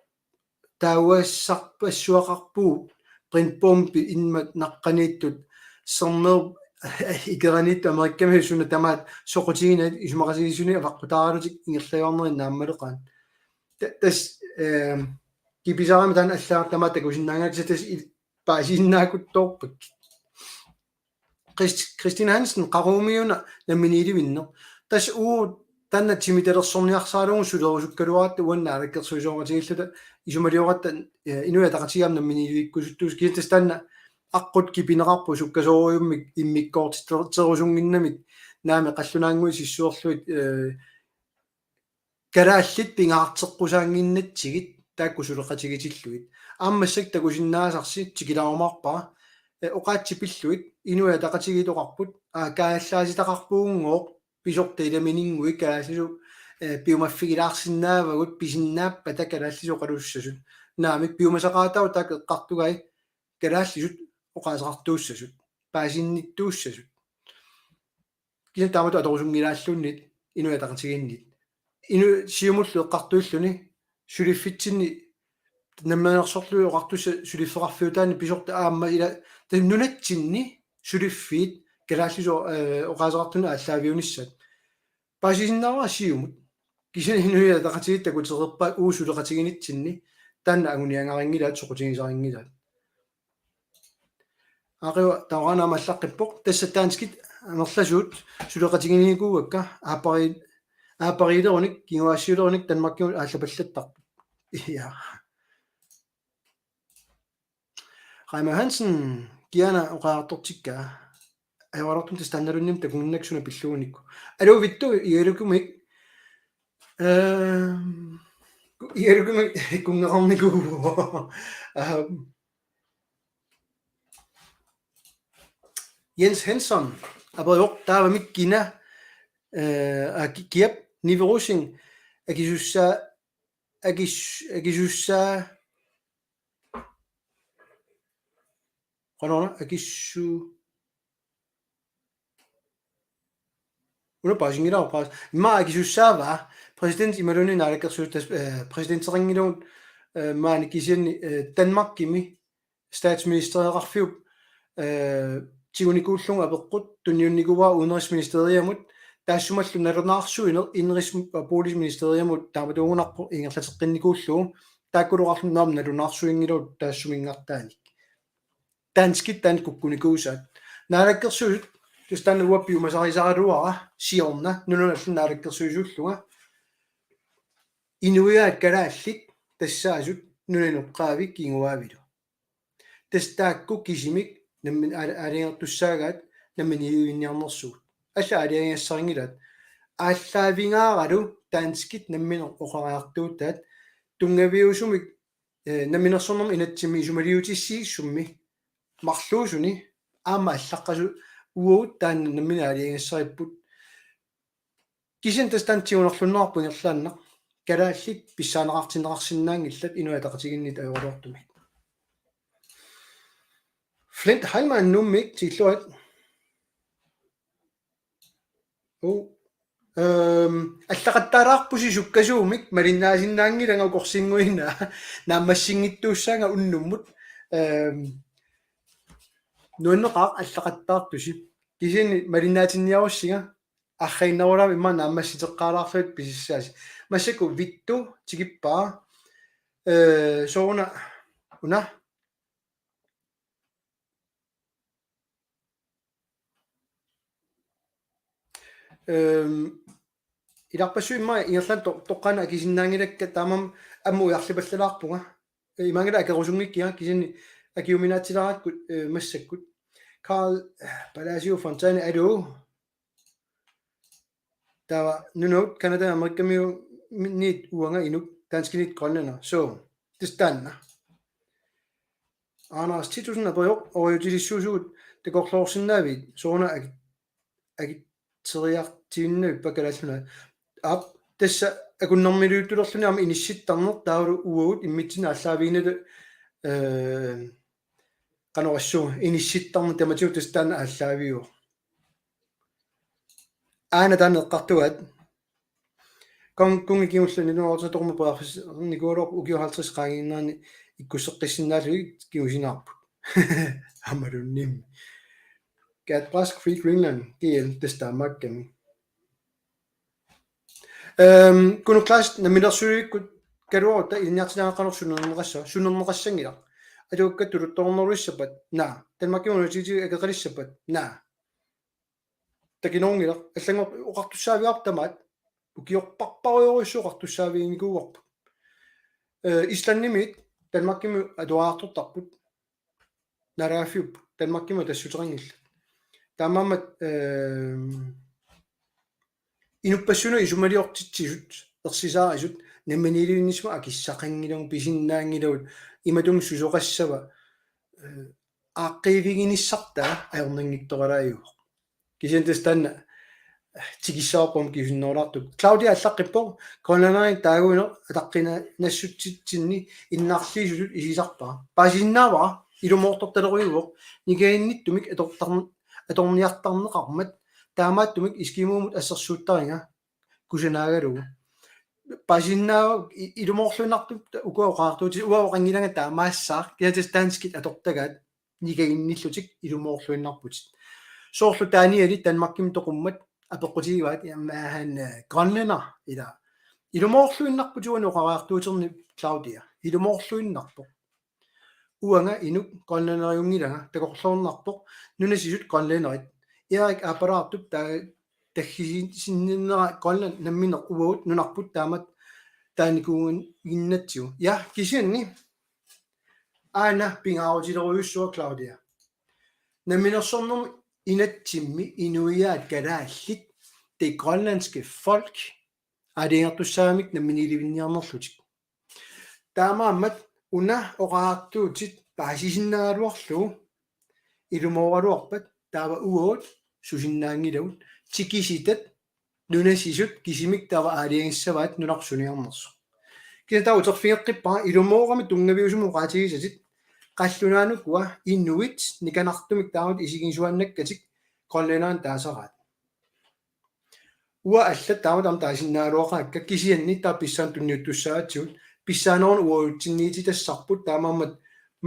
taaugassarpassuaqarpugut, brintbombi immaqa naqqaniittut, sermerup ikeraniittut Amerikamiut suna tamaat soqutiginagit isumaqatigiissuni avaqqutaaralutik ingerlajuarnerit naammaleqaat. Ta-, tassa, eh, kipisarami taanna allaat tamaat takusinnaanngilaq, tassa tassa il-, paasisinnaakuttoorput. Christ-, Christine Hansen, qaqugumiuna namminiilivinneq. Tassa uagut taanna timitalersorniarsaralugu sulerusukkaluaratta uannut naalakkersuisooqatigiilluta isumalioratta, eh, Inuit Ataqatigiit aamma namminiilivikkusuttuusut, kisianni tassa taanna aqqut kipineqarpoq sukkasoorujummik immikkoortiterusunnginnamik naamik qallunaannguit sissuerlugit, eh, kalaallit pingaarteqqusaannginnatsigit taakku suleqatigiitillugit. Aamma massakkut takusinnaasarsi tikilaarumaarpara, eh, oqaatsit pillugit Inuit Ataqatigiit oqarput, aa, kaajallaasitaqarpugunngooq pisortat ilamininngui kalaallisut, eh, piumaffigilaarsinnaavagut pisinnaappata kalaallisut oqaluussasut. Naamik piumasaqaataavoq taakku eqqartugai kalaallisut oqaaseqartuussasut, paasinnittuussasut. Kisianni taamatut atorusunngilaalluunniit Inuit Ataqatigiinniit. Inu-, Siumullu eqqartuilluni suliffitsinni namminersorlutik oqartussat suliffeqarfiutaanni pisortat aamma ila tassa nunatsinni suliffiit kalaallisut, eh, oqaaseqartunut aallaaviunissaat. Paasisinnaavara Siumut. Kisianni Inuit Ataqatigiit takutereerpaat uagut suleqatiginitsinni taanna anguniagarinngilaat soqutigisarinngilaat. Aqiortaavara aamma allaqqippoq, tassa danskit amerlasuut suleqatiginikuuakka aappari-, aappariilerunik, kinguaassiulerunik Danmarkimut aallapallattarput. Ja. Reimer Hansen, Kiana oqartortikka. Ajoraluartumik tassa taannaluunniit takunnginnakku suna pillugu unikku. Aluu Vittu, igalukkumik. Ehm, igalukkumik kunngeqarnikuuvoq. Ehm, Jens Hansen, aperivoq taavami kina, eh, aki-, kiap, Nivi Rosing, akisussaa-, akis-, akisussaa-, qanoruna, akissu-, una paasinngilaq paas. Immaqa akisussaavaa, præsident imaluunniit naalakkersuisut, eh, præsidenteqanngilagut, eh, maani kisianni, eh, Danmarkimi statsministeriaqarfiup, eh, tigunikuullugu apeqqut tunniunnikuuara udenrigsministeriamut taassumalu nalunaarsuineq indenrigs- og boligministeriamut taamatuugunarpoq ingerlateqqinnikuullugu taakkulu oqarluni aamma nalunaarsuinngilagut taassuminngaartaanik. Danskit taanna kukkunikuusaat. Naalakkersuisut tassa taanna uanga piumasarisaaraluara siorna nunanut allanut naalakkersuisuullunga. Inuiaat kalaallit tassaasut nunap inoqqaavi kinguaavilu. Tassa taakku kisimik nammineq aal-, aalajangertussaagaat namminiilivinniarnersugut. Allat aalajangigassarinngilaat. Aallaavigaaralu danskit namminneq oqariartuutaat tunngaviusumik, eh, namminersornermut inatsimmi isumaliutissiissummi marluusuni aamma allaqqasut uagut taanna nammineq aalajangigassaripput. Kisianni tassa taanna tigunerlunnerarpoq ingerlaannaq. Kalaallit pissaaneqartinneqarsinnaanngillat Inuit Ataqatigiinniit ajoraluartumik. Flint Heilmann Nuummiit tikilluarit. Uu. Ehm, allaqattaalaarpusi sukkasuumik malinnaasinnaanngilanga ukorsinnguinaa naammassinngittuussaanga unnummut. Ehm, nuanneqaaq allaqattaartusi. Kisianni malinnaatinniarussinga arriinnerulaamik immaqa naammassiteqqaalaarlugit pisissaasi. Massakkut Vittu tikippaa. Eh, sooruna una. Ehm, ilarpassui immaqa ingerlaannaq to-, toqqaannaq akisinnaanngilakka taamaammat aamma ujarlipallalaarpunga. Eh, imaanngilaq akerusunngikkiga kisianni akiuminaatsilaarakku, eh, massakkut. Carl, eh, Palacio Fontana, aluu. Taava nunarput Canada Amerikamiunit uanga inuk danskiniit grønlænder. So, tassa taanna. Anders Titussen aperivoq oqaatigilissuusugut takorloorsinnaavit sooruna aki-, akitseriartiinnavippa Kalaallit Nunaat. Aap, tassa akunnermiliuttulerluni aamma inissittarneq taavalu uagut immitsinnut aallaaviginnata, eh, qanorsuaq inissittarneq tamatigut tassa taanna aallaaviuvoq. Aana taanna eqqartugaat. Kong-, kongekongillu nitten hundrede og toogtres nikuugaluarpoq ukiut halvtreds qaangiinnerani ikkusseqqissinnaallutik kingusinaarput. Aammaluunniimmi. Gatbrask Free Greenland, G L, tassa taamaakkami. Ehm, Kuno Klaas namminersulivikkut kaluarutta ilinniartitaaneqarneq sunerneqassa-, sunerneqassanngilaq. Atuakkat tuluttoornerulissappat, naa, Danmarkimut universitetit akeqalissappat, naa. Takinerunngilaq, allanngortut oqartussaavigaarput tamaat, ukiorparparujorujussuit oqartussaaviginikuuarput. Eh, Islandimiit Danmarkimut atuariartortarput. Naalagaaffiup Danmarkimut tassuteqanngillat. Taamaammat, ehm, inuppassuit isumaliortitsisut, ersisaarisut, namminiilivinnissamut akissaqanngilagut, pisinnaanngilagut, imatut susoqassava, eh, aaqqiiviginissartaa ajornanngitsoralaajuvoq. Kisianni tassa taanna, eh, tikissavarput kiusinnerulaartukkut. Claudia allaqqippoq, grønlænderit taaguineq ataqqinaassutitsinni innarliisutut isisarpara. Paasisinnaavara, ilumoortortalerujuuvoq, nikanginnittumik atortar-, atorniartarneqarmat, taamaattumik eskimoomut assersuuttariga, kusanaagalugu. Paasisinnaavoq i-, ilumoorluinnarput ukua oqaatigisagut, uanga oqanngilanga taamaassaaq, kisianni tassa danskit atortagaat, nikanginnillutik ilumoorluinnarputit. Soorlu Danieli Danmarkimut toqummat apeqqutigivaat, jamen, er han, øh, grønlænder, ilaa. Ilumoorluinnarputit uani oqariartuutinni Claudia. Ilumoorluinnarpoq. Uanga inuk grønlænderiunngilanga, takorloornarpoq, nunasisut grønlænderit. Erik Apparaartup ta-, taggasinnera Grønland nammineq uagut nunarput taamatut taanikuuginnattigu. Ja, kisianni aana pingaarutilerujussuaq, Claudia. Namminersornermi inatsimmi inuiaat kalaallit, det grønlandske folk, aalajangertussaagamik namminiilivinniarnerlutik. Taamaammat una oqaatigisatit paasisinnaagaluarlugu ilumooraluarpat taava uagut susinnaanngilagut, tikisitat nunasisut kisimik taava aalajangissavaat nunarput suniarnersoq. Kisianni taava uterfigeqqippara ilumoorami tunngaviusumik oqaatigisatit, qallunaanukua inuit nikanartumik taamatut isigisuaannakkatik grønlænderinik taasaraat. Uanga allat taamatut aamma taasisinnaagaluaqaakka, kisianni taava pissannik tunniuttussaagatsigu, pissaanerunik uagutsinnititassarput, taamaammat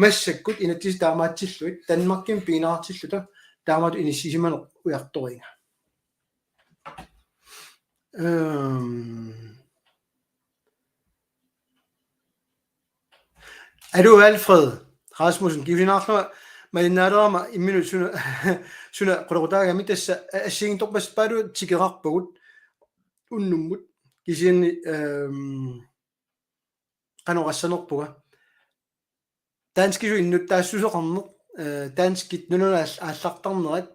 massakkut inatsisit taamaatsillugit Danmarkimi pigineqartilluta taamatut inissisimaneq ujartoriga. Øhm. Aluu, Alfred Rasmussen, kingusinnaarlunga malinnaalerama imminut suna, suna qulequtaagami, tassa a-, assigiinngitsorpassuit tikeraarpagut unnummut, kisianni, øhm, qanoq oqassanerpunga. Danskisut innuttaassuseqarneq, øh, danskit nunanut aal-, aallartarnerat,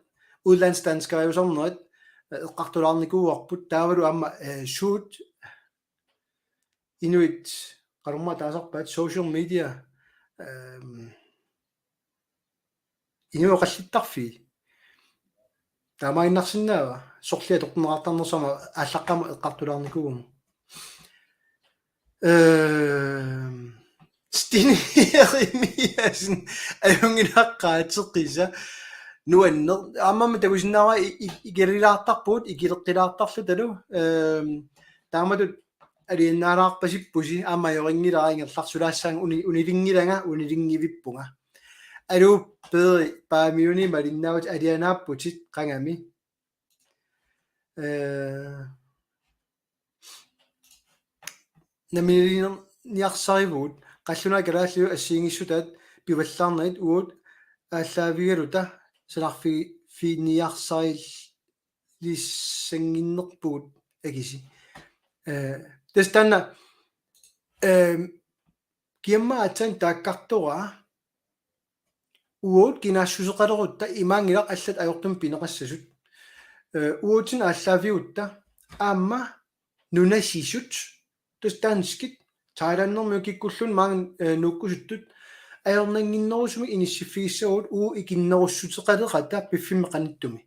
udlandsdanskeriusarnerat, øh, eqqartulaarnikuuarput, taavalu aamma, øh, suut inuit, qanormaa taasarpaat, social media, øhm, inuit oqallittarfii. Taamaaginnarsinnaava, sorliit atorneqartarnersut aamma aallaqqaammut eqqartulaarnikuugamik. Øhm, Stine Jeremiassen, ajunngilara qaateqisa. Nuanneq. Aammami takusinnaavara i-, i-, ikililaartarpugut, ikileqqilaartarlutalu. Øhm, taamatut aliannaalaarpasippusi, aamma ajorinngilara ingerlarsulaassaanga, uni-, unilinngilara, unilinngilara. Aluu, Peeri Paamiuni malinnaavutit, alianaapputit qangami. Øh, namminiiliarniarsarivugut, qallunaat kalaallit assigiinngissutaat pivallaarnerit uagut aallaavigaluta sanarfi-, -finiarsaril-, -lissannginnerpugut akisi. Øh, tassa taanna, øh, kiammaa aatsaat taakkartoraa uagut kinaassuseqalerutta, imaanngilaq allat ajortumik pineqassasut. Øh, uagutsinnut aallaavigutta aamma nunasisut, tassa danskit, thailandermiut kikkulluunniit maanga, øh, nuukkusuttut, ajornannginnerusumik inissiffigissavagut uagut ikinnerussuteqalerata piffimmi qanittumi.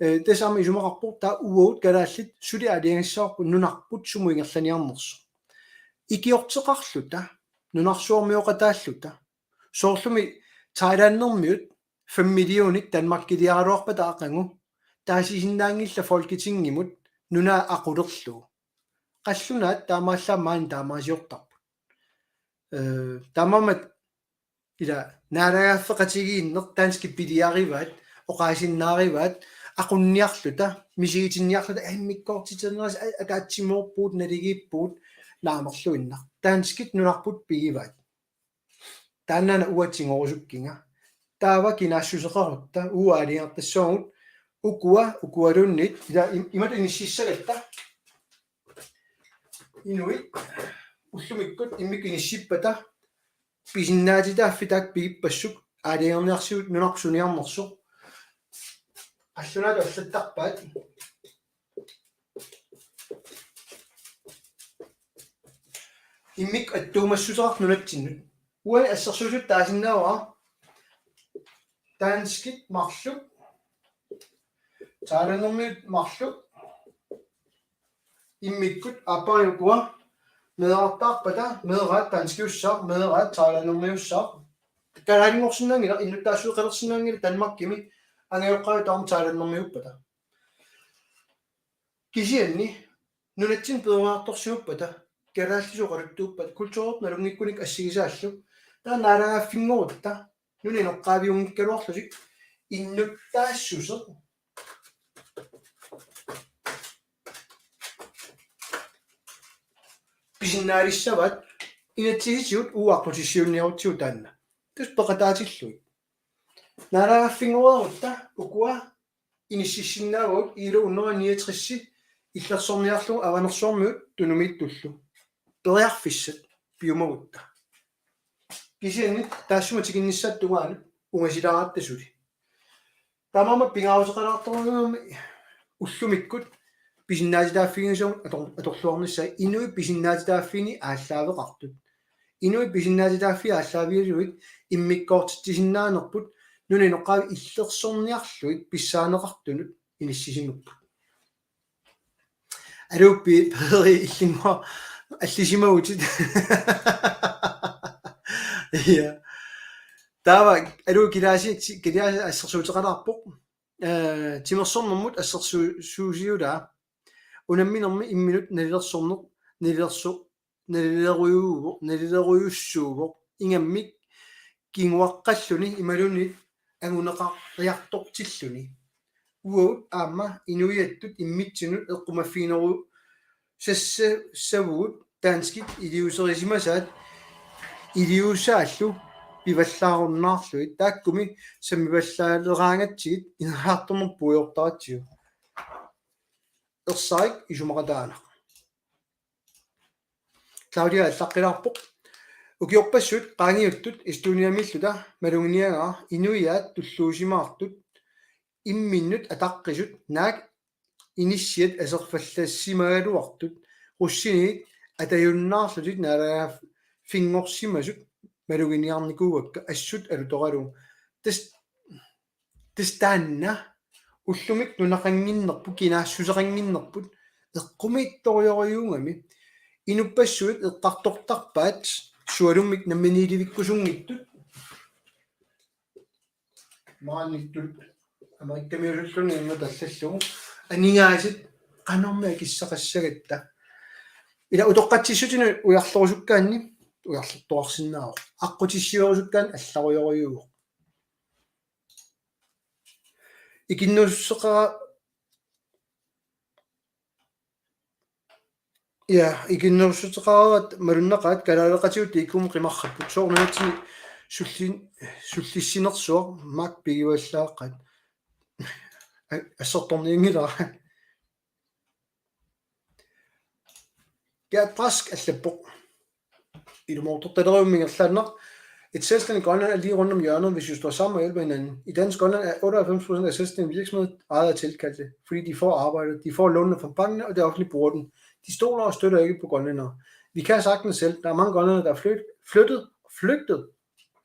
Øh, tassa aamma isumaqarpoq taava uagut kalaallit suli aalajangissavarput nunarput sumut ingerlaniarnersoq. Ikiorteqarluta, nunarsuarmioqataalluta, soorlumi thailandermiut fem millionit Danmarkiliaraluarpata aqagu, taasisinnaanngillat Folketingimut nunaa aqulerlugu. Qallunaat taamaallaat maani taamaasiortarput. Øh, taamaammat ila naalagaaffeqatigiinneq, danskit piliarivaat, oqaasinnaarivaat, aqunniarluta, misigitinniarluta, immikkoortiterneras-, a-, ataatsimoorpugut, naligiippugut, naamerluinnaq. Danskit nunarput pigivaat. Taannaana uanga tigorusukkiga. Taava kinaassuseqarutta, uagut aalajangertassavagut, ukua, ukualuunniit, ila im-, imatut inississagatta. Inuit ullumikkut immikkut inissippata pisinnaatitaaffii taakku pigippassuk aalajangerniarsiuk nunarput suniarnersoq. Qallunaatut allattarpaat. Immikkut attuumassuteqartut nunatsinnut. Uani assersuutitut taasinnaavara danskit marluk, thailandermiut marluk, immikkut aappariukua meerartaarpata, meeraat danskiussaaq, meeraat thailandermiussaaq. Kalaalinngorsinnaanngilaq, innuttaassuseqalersinnaanngilaq Danmarkimi, angajoqqaavit tamarmik thailandermiuuppata. Kisianni nunatsinni peroriartorsiuppata, kalaallisut oqaluttuuppata, kulturerput nalunngikkunik assigisaallu, taava naalagaaffinngorutta, nunap inoqqaaviunngikkaluarlutik innuttaassuseq pisinnaalissavaat, inatsisitigut uagut aqqutissiuunniarutsigu taanna. Tassa peqataatillugit. Naalagaaffinngoreerutta ukua inississinnaavagut I L O hundrede niogtres illersorniarlugu Avanersuarmiut Tunumiittullu. Periarfissat piumagutta. Kisianni taassuma tikinnissaata tungaanut ungasilaaratta suli. Tamanna pingaaruteqalaartorujussuugami ullumikkut pisinnaatitaaffigisagut ator-, atorluarnissaat inuit pisinnaatitaaffii aallaaveqartut. Inuit pisinnaatitaaffii aallaavigalugit immikkoortitsisinnaanerput nunap inoqqaavi illersorniarlugit pissaaneqartunut inissisimapput. Aluuppi Peri illinnguaq allisimavutit. Ja. Taava aluup kilaasi, kilaasi assersuuteqalaarpoq. Eh, timersornermut assersuusiulaa. Unamminermi imminut nalilersorneq, nalilerso-, nalilerujuuvoq, nalilerujussuuvoq. Ingammik kinguaqqalluni imaluunniit anguneqariartortilluni. Uagut aamma inuiattut immitsinnut eqqumaffiginerusassaagut danskit iliuuserisimasaat iliuusaallu pivallaarunnaarlugit. Taakkumi sammivallaaleraangatsigit ineriartornerput puigortaratsigu. Ersarik isumaqataanaq. Claudia allaqqilaarpoq. Ukiorpassuit qaangiuttut Estoniamiilluta maluginiagara inuiaat tulluusimaartut imminnut ataqqisut naak inissiat aserfallassimagaluartut russiniit atajunnaarlutik naalagaaffinngorsimasut maluginiarnikuuakka assut alutoralugu. Tas-, tassa taanna ullumikkut nunaqannginnerput, kinaassuseqannginnerput eqqumiitsorujorujuugami. Inuppassuit eqqartortarpaat sualummik namminiilivikkusunngitsut. Maaniittut Amerikkamiuulluni imma tallallugu. Aningaasat qanormi akissaqassagatta. Ila utoqqatsissutinut ujarlerusukkaanni ujarlertoqarsinnaavoq. Aqqutissiuerusukkaanni allarujorujuuvoq. Ikinnuussuteqara-, ja, ikinnuussuteqaraat malunnaqaat kalaaleqatigut ikkumu qimarrapput. Soorlu nunatsinni sullin-, sullissinersuaq maak pigivallaaqaat. A-, assertornianngilara. Gert Brask allappoq. Ilumoortortaleruummi ingerlaannaq. Et selvstændigt Grønland er lige rundt om hjørnet, hvis vi står sammen og hjælper hinanden. I dansk Grønland er otteoghalvfems procent af selvstændige virksomheder ejet af tilkaldte, fordi de får arbejdet, de får lånene fra bankene, og det offentlige bruger dem. De stoler og støtter ikke på grønlændere. Vi kan sagtens selv. Der er mange grønlændere, der er flyt-, flyttet, flygtet,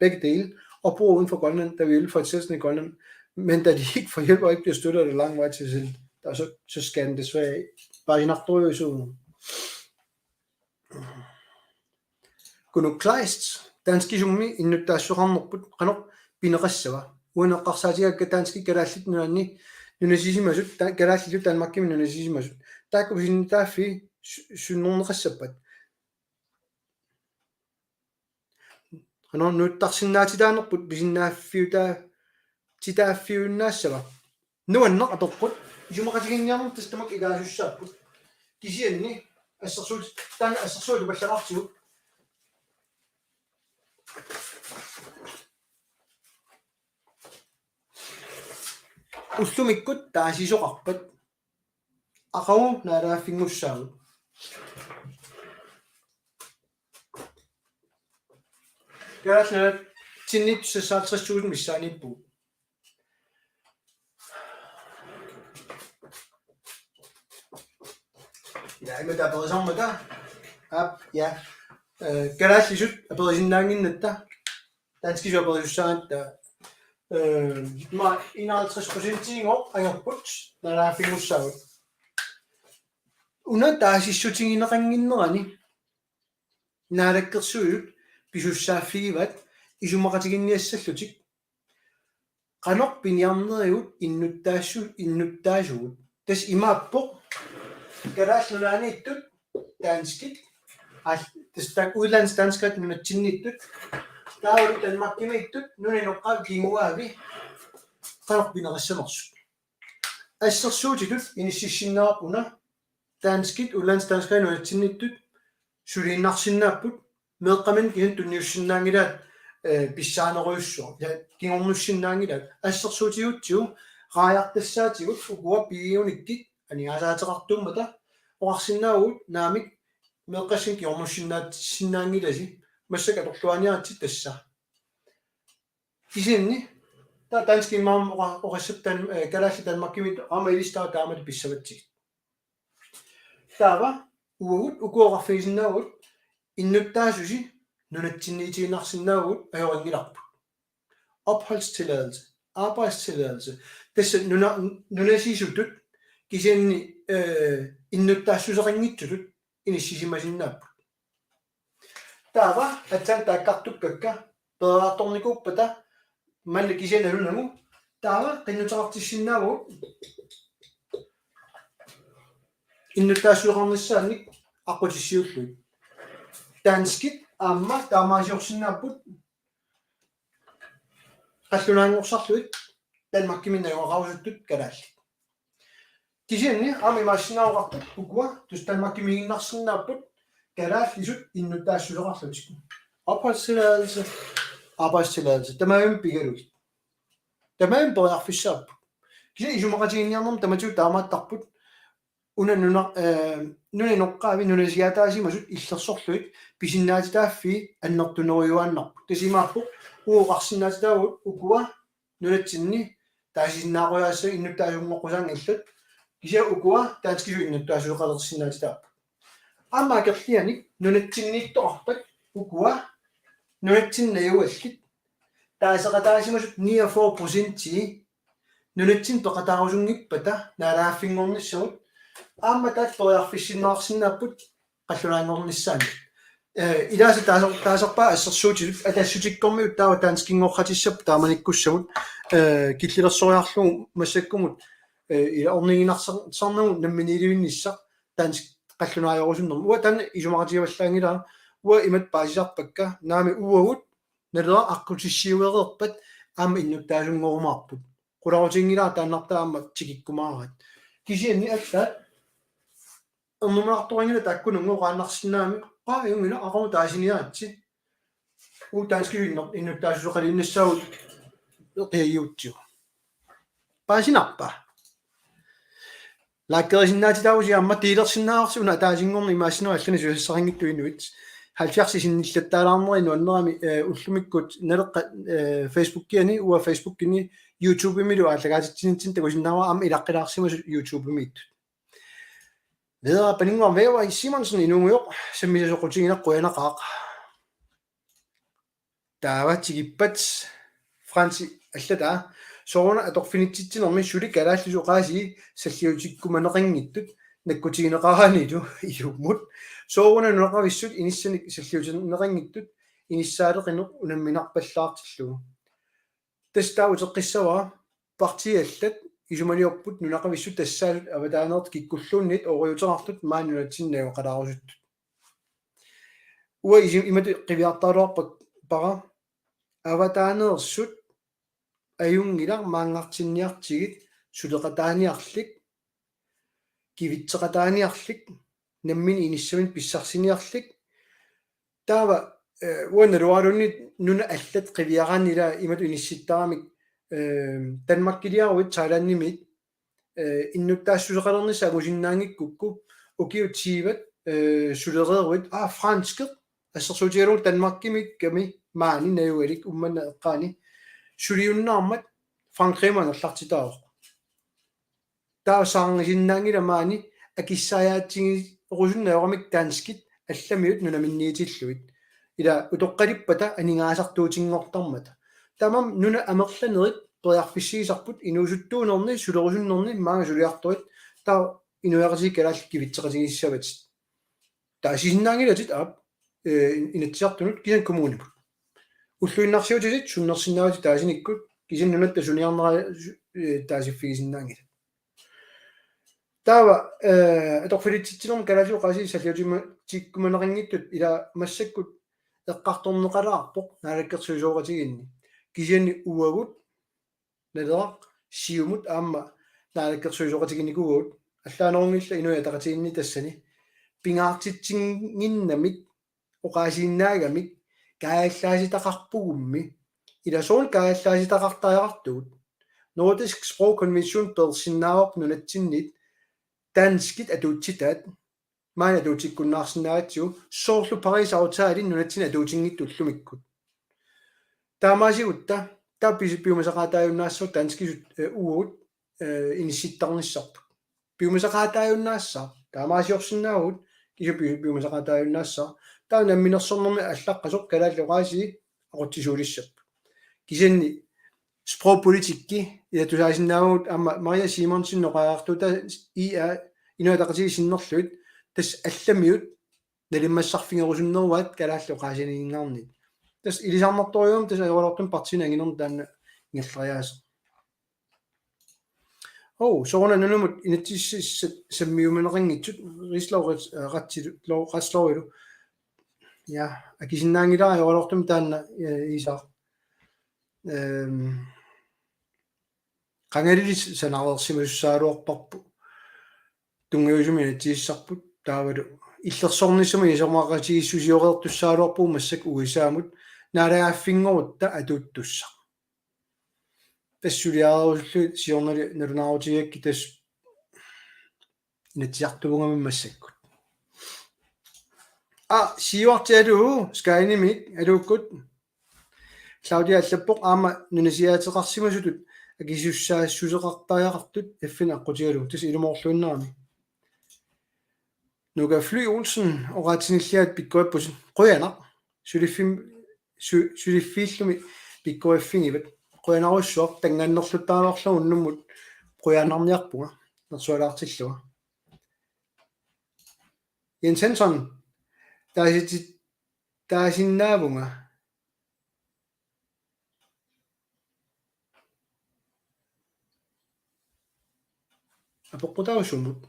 begge dele, og bor uden for Grønland, der vil hjælpe for et selvstændigt Grønland. Men da de ikke får hjælp og ikke bliver støttet, er der lang vej til selv. Der er så, så skal den desværre af. Bare i nagtrøje så. Kunuk Kleist, danskisummi innuttaassuseqarnerput qanoq pineqassava? Uani eqqarsaatigaakka danskit Kalaallit Nunaanni nunasisimasut, ta-, kalaallillu Danmarkimi nunasisimasut. Taakku pisinnaatitaaffii su-, sunnerneqassappat? Qanoq nuuttarsinnaatitaanerput pisinnaaffiutaa-, titaaffiuinnaassava? Nuanneq apeqqut, isumaqatiginninniarneq tassa tamakku ilaasussaapput. Kisianni assersuut-, taanna assersuutipallalaartigu. Ullumikkut taasisoqarpat aqagu naalagaaffinngussaagut. Kalaallit Nunaanniittut seksoghalvtreds tusind missaaniippugut. Ja, ima taava aperisarmata. Aap, ja. Øh, kalaallisut aperisinnaannginnatta. Danskisut aperisussaagatta. Øh, ima enoghalvtreds procentiinngooq angerput naalagaaffinngussaagut. Una taasissutigineqannginnerani Naalakkersuisut pisussaaffigivaat isumaqatiginninniassallutik qanoq piniarnerigut innuttaasu-, innuttaasugut. Tassa imaappoq Kalaallit Nunaanniittut danskit, al-, tassa taakku udlandsdanskerit nunatsinniittut, taavalu Danmarkimiittut nunap inoqqaavi kinguaavi qanoq pineqassanersut. Assersuutitut inississinnaavarput una danskit udlandsdanskerit nunatsinniittut suliinnarsinnaapput, meeqqaminnik kisianni tunniussinnaanngilaat, øh, pissaanerujussuaq, ja, kingornussinnaanngilaat. Assersuutigutsigu raajartassaatigut ukua pigiunikkit aningaasaateqartuummata oqarsinnaavugut naamik meeqqassinnut kingornussinnaat-, sinnaanngilasi, massakkut atorluaaniaritsi tassa. Kisianni Danskit aamma oqa-, oqassapput Dan-, eh, kalaallit Danmarkimiittut aamma ilissi taava taamatut pissavatsigit. Taava uagut ukua oqarfigisinnaavugut innuttaasusi nunatsinniitiinnarsinnaavugut ajorinngilarput. Opholdstilladelse, arbejdstilladelse. Tassa nuna-, nunasiisutut kisianni, eh, innuttaassuseqanngitsutut inissisimasinnaapput. Taava aatsaat taakkartukkakka peerartornikuuppata manna kisianni nalunagu taava qinnuteqartissinnaavugut innuttaassuseqarnissaannik aqqutissiuullugit. Danskit aamma taamaaliorsinnaapput qallunaanngorsarlugit Danmarkimi najugaqarusuttut kalaallit. Kisianni aamma imaassinnaavoqarput ukua tassa Danmarkimiiginnarsinnaapput kalaallisut innuttaassuseqarlutik. Opholdstilladelse, arbejdstilladelse. Tamarmik pigalugit. Tamarmik periarfissaapput. Kisianni isumaqatiginninniarnermi tamatigut taamaattarput una nuna-, eh, nunap inoqqaavi nunasiaataasimasut illersorlugit pisinnaatitaaffii annertunerujuaannarput. Tassa imaappoq uagut oqarsinnaatitaavugut ukua nunatsinni taasisinnaaqqusaassagut innuttaasunngorsaanngillat. Kisianni ukua danskisut innuttaassuseqalersinnaatitaapput. Aamma akerlianik nunatsinniittoqarpat ukua nunatsinni najugallit taaseqataasimasut niogfyrre procentii nunatsinni peqataarusunngippata naalagaaffinngornissamut aamma taakku periarfissinneqarsinnaapput qallunaanngornissaannik. Eh, ilaasa taasar-, taasarpaat assersuutitut Atassutikkormiut taava danskinngortitsissapput taamanikkussamut, eh, killilersoriarlugu massakkumut, eh, ila orniginnarsar-, sarnagu namminiilivinnissaq dansk qallunaajorusunnermut. Uanga taanna isumaqatigivallaanngilara, uanga imatut paasisarpakka, naamik uagut Naleraq aqqutissiuereerpat aamma innuttaasunngorumaapput. Qularutiginngilara taannartaa aamma tikikkumaaraat. Kisianni allaat ernumanartoqanngilaq taakkununnga oqaannarsinnaammat, qaa, ajunngilaq, aqagu taasiniaritsi. Uagut danskisut innuttaassuseqaliinnassaagut eqiagiutsigu. Paasinarpa? Likeerisinnaatit taava aamma delersinnaavarsi una ataasinngorneq imaassinnaavoq allanik susassaqanngitsut inuit. Halvfjerds sinnillattaalaarneri nuannerami, eh, ullumikkut Naleqqap, eh, Facebookiani, uanga Facebookimi, YouTubemilu aallakaatitsinitsinni takusinnaavara aamma ilaqqilaarsimasut YouTubemiittut. Vera Paninnguaq Væver Simonsen inunngujoq sammisassaqutiginnaq qujanaqaaq. Taava tikippat Fransi allataa: Sooruna atorfinitsitsinermi suli kalaallisut oqaasii salliutikkumaneqanngitsut nakkutigineqaraannilu ilummut? Sooruna nunaqavissut inissanik salliutigineqanngitsut inissaaleqineq unamminarpallaartillugu? Tassa taava uteqqissavara partiit allat isumaliorput nunaqavissut tassaasut avataaneersut kikkulluunniit ooriuteqartut maani nunatsinni najugaqalaarusuttut. Uanga isi-, imatut qiviartaraluarpara: avataaneersut ajunngilaq maanngartinniartigit suleqataaniarlik, kivitseqataaniarlik, nammineq inissaminnik pissarsiniarlik. Taava, eh, uanga naluaraluunniit nunat allat qiviaraanni ila imatut inissittaramik, eh, Danmarkiliaruit Thailandimiit, eh, innuttaassuseqalernissaq angusinnaanngikkukku ukiut tyvet, eh, sulereeruit, aa, franskit assersuutigalugu Danmarkimiikkami maani najugalik Uummannap eqqaani suliunnaarmat Frankrig amerlartitaavoq. Taava saarngisinnaanngilaq maani akissaajaatiginerusunneq ajoramik danskit allamiut nunaminniitillugit. Ila utoqqalippata aningaasartuutinngortarmata. Taamaammat nunat amerlanerit periarfissiisarput inuusuttuunerni sulerusunnerni maanga suliartorit taava inuiaqatigiit kalaallit kivitseqatigiissavatit. Taasisinnaanngilatit aap, eh, in-, Inatsisartunut kisianni kommunimut. Ulluinnarsiutitit sunnersinnaavatit taasinikkut, kisianni nunatta suniarnera, eh, taasiffigisinnaanngilat. Taava, eh, atorfinitsitsinermi kalaallisut oqaasii salliutima-, tikkumaneqanngitsut ila massakkut eqqartorneqalaarpoq naalakkersuisooqatigiinni. Kisianni uagut Naleraq, Siumut aamma naalakkersuisooqatiginikuuagut, allaanerunngillat Inuit Ataqatigiinni tassani, pingaartitsinnginnamik oqaasiinnaagamik kaajallaasitaqarpugummi, ila soorlu kaajallaasitaqartariaqartugut. Nordisk Sprogkonvention peersinnaavarput nunatsinniit danskit atuutsitaat, maani atuutsikkunnaarsinnaagatsigu, soorlu Paris-aftalen nunatsinni atuutinngitsut ullumikkut. Taamaasigutta Taava pisi-, piumasaqaataajunnaassaaq danskisut, eh, uagut, eh, inissittarnissarput. Piumasaqaataajunnaassaaq. Taamaasiorsinnaavugut, kisianni pi-, piumasaqaataajunnaassaaq. Taava namminersornermi allaqqasoq kalaallit oqaasii aqutsisuulissapput. Kisianni sprogpolitikki, ila tusaasinnaavagut aamma Maria Simonsen oqariartuutaa I A, Inuit Ataqatigiit sinnerlugit, tassa allamiut nalimmassarfigerusunneruaat kalaallit oqaasiinngaanniit. Tassa ilisarnartorujuugami tassa ajoraluartumik partiinit anginermi taanna ingerlariaaseq. Oo, sooruna nunamut inatsisissat sammiumaneqanngitsut, Riislov Rets-, eh, Retsilov, Retslov-ilu. Ja, akisinnaanngilara ajoraluartumik taanna, eh, Iisaaq. Ehm, qangalili sanareersimasussaagaluarparput. Tunngaviusumik inatsisissarput taavalu illersornissamut isumaqatigiissusioreertussaagaluarpugut massakkut U S A-mut naalagaaffinngorutta atuuttussaq. Tassa suliarerusullugit siornali nalunaarutigakkit tassa Inatsisartuugami massakkut. Aa, siuarti aluu, Skynimik, aluukkut. Claudia allappoq aamma nunasiaateqarsimasutut akisussaassuseqartariaqartut F N aqqutigalugu. Tassa ilumoorluinnarami. Nuka Fly Olsen, oqaatsinilliat pikkorippusi. Qujanaq. Suliffim-, su-, suliffiillumi pikkoriffigivat. Qujanarsuaq tanngannerluttaraluarlugu unnummut qujanarniarpunga. Nersualaartillunga. Jens Hansen, taasiti-, taasinnaavunga. Apeqqutaasumut.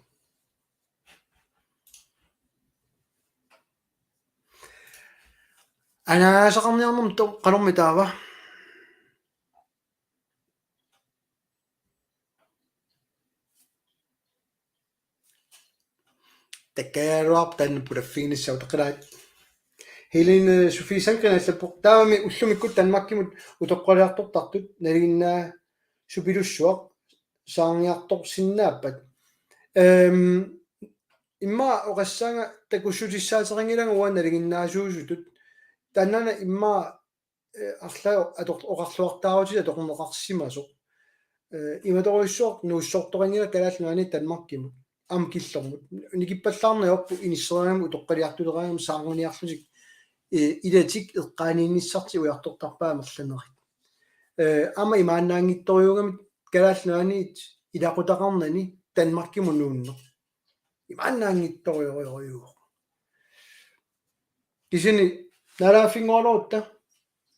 Anaasaqarniarnermut to-, qanormi taava? Takkaaluarp taanna pulaffiginissaa utaqqilaat. Helene Sofie Sandgreen allappoq taavami ullumikkut Danmarkimut utoqqaliartortartut nalinginnaasupilussuaq saarniartorsinnaappat. Ehm, immaqa oqassaanga takussutissaateqanngilanga uanga nalinginnaasuusutut. Taannaana immaqa eh, arlaat ator-, oqarluartaarutit atorneqarsimasoq. Eh, imatorujussuaq nuussortoqanngilaq Kalaallit Nunaanniit Danmarkimut. Aamma killormut. Nikippallaarneq ajorput inissereerami utoqqaliartuleraangama saarniarlutik, eh, ilatik eqqaaniinnissartik ujartortarpaat amerlanerit. Eh, aamma imaannaanngitsorujuugami Kalaallit Nunaanniit ilaqutaqarnani Danmarkimut nuunneq. Imaannaanngitsorujorujuuvoq. Kisianni naalagaaffinngoraluarutta.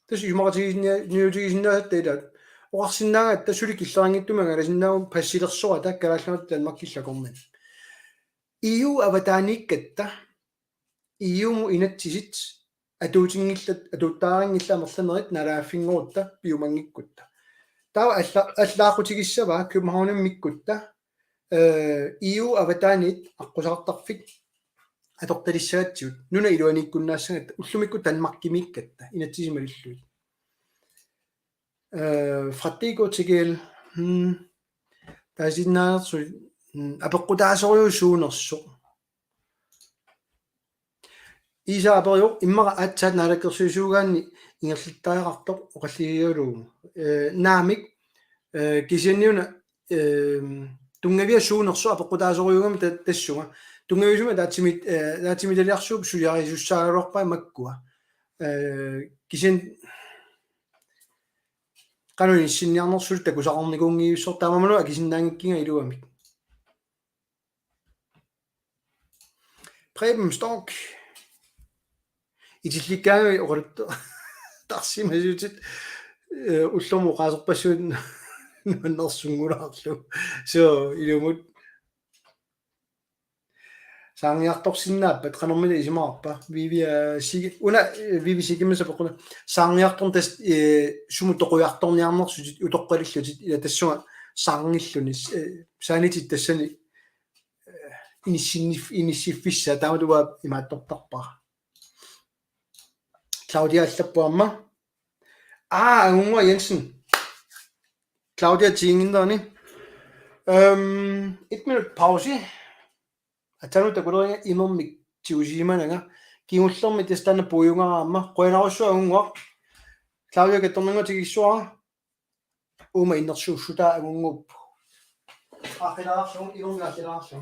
Tassa isumaqatigiinniutigisinnaasat ilaat. Oqarsinnaagatta suli killeqanngitsumik angalasinnaagutta passilersorata Kalaallit Nunaata Danmarkillu akornanni. E U avataaniikkatta, E U-mut inatsisit atuutinngillat, atuuttaarinngillat amerlanerit naalagaaffinngorutta piumanngikkutta. Taava alla-, allaaqutigissavaa Københavnimiikkutta, eh, E U avataaniit aqqusaartarfik atortalissagatsigut. Nunap iluaniikkunnaassagatta ullumikkut Danmarkimiikkatta inatsisit malillugit. Eh, fra D K til G L. Hmm. Taasinnaanersoq, hmm, apeqqutaasorujuuvoq suunersoq. Iisa aperivoq immaqa aatsaat naalakkersuisuugaanni ingerlattariaqartoq oqallisigalugu. Eh, naamik, eh, kisianniuna, eh, tunngaviat suunersut apeqqutaasorujuugami ta-, tassunga. Tunngaviusumik ataatsimi-, eh, ataatsimiititaliarsuup suliarisussaagaluarpai makkua. Eh, kisianni qanoq inissinniarnersoq suli takusaqarnikuunngilluinnarsoq taamaammat akisinnaanngikkiga iluamik. Preben Storch. Itillikkaangavit oqaluttu-, tarsimasutit, eh, ullormut oqaaserpassuit nuannersunngulaarlugu. So, ilumut. Saarniartorsinnaappat qanormita isumaqarpa? Vivi, eh, Sig-, una, eh, Vivi Sigimmi sapeqquna. Saarniartorneq tassa, eh, sumut toqujartorniarnersutit utoqqalillutit ila tassunga saarngilluni, eh, saanitit tassani, eh, inissinnif-, inissiffissaa taamatut uanga imaattortarpara. Claudia allappoq aamma. Aa, Angunnguaq Jensen. Claudia tiinginnerani. Øhm, et minut pause. Aatsaannguaq takuleriga imermik tigusimananga. Kingullermik tassa taanna puiunngikkaluarama. Qujanarsuaq Angunnguaq. Claudia kattornannguaq tikissuara. Uuma innersuussutaa angunnguuppoq. Aaqqinarlugu, ilumut aaqqinarlugu.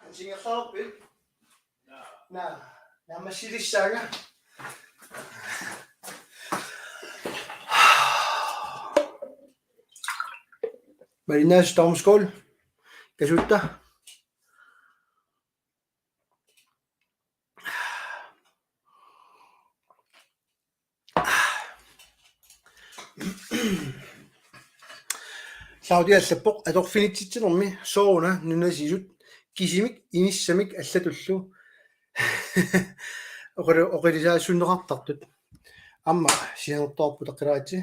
Ansigerlaarpit? Naa, naammassilissaanga. Malinnaas stormskål. Kasuutta. Claudia allappoq: atorfinitsitsinermi sooruna nunasisut kisimik inissamik allatullu oqili-, oqilisaassunneqartartut. Aamma sianertoorput taqqilaaritsi.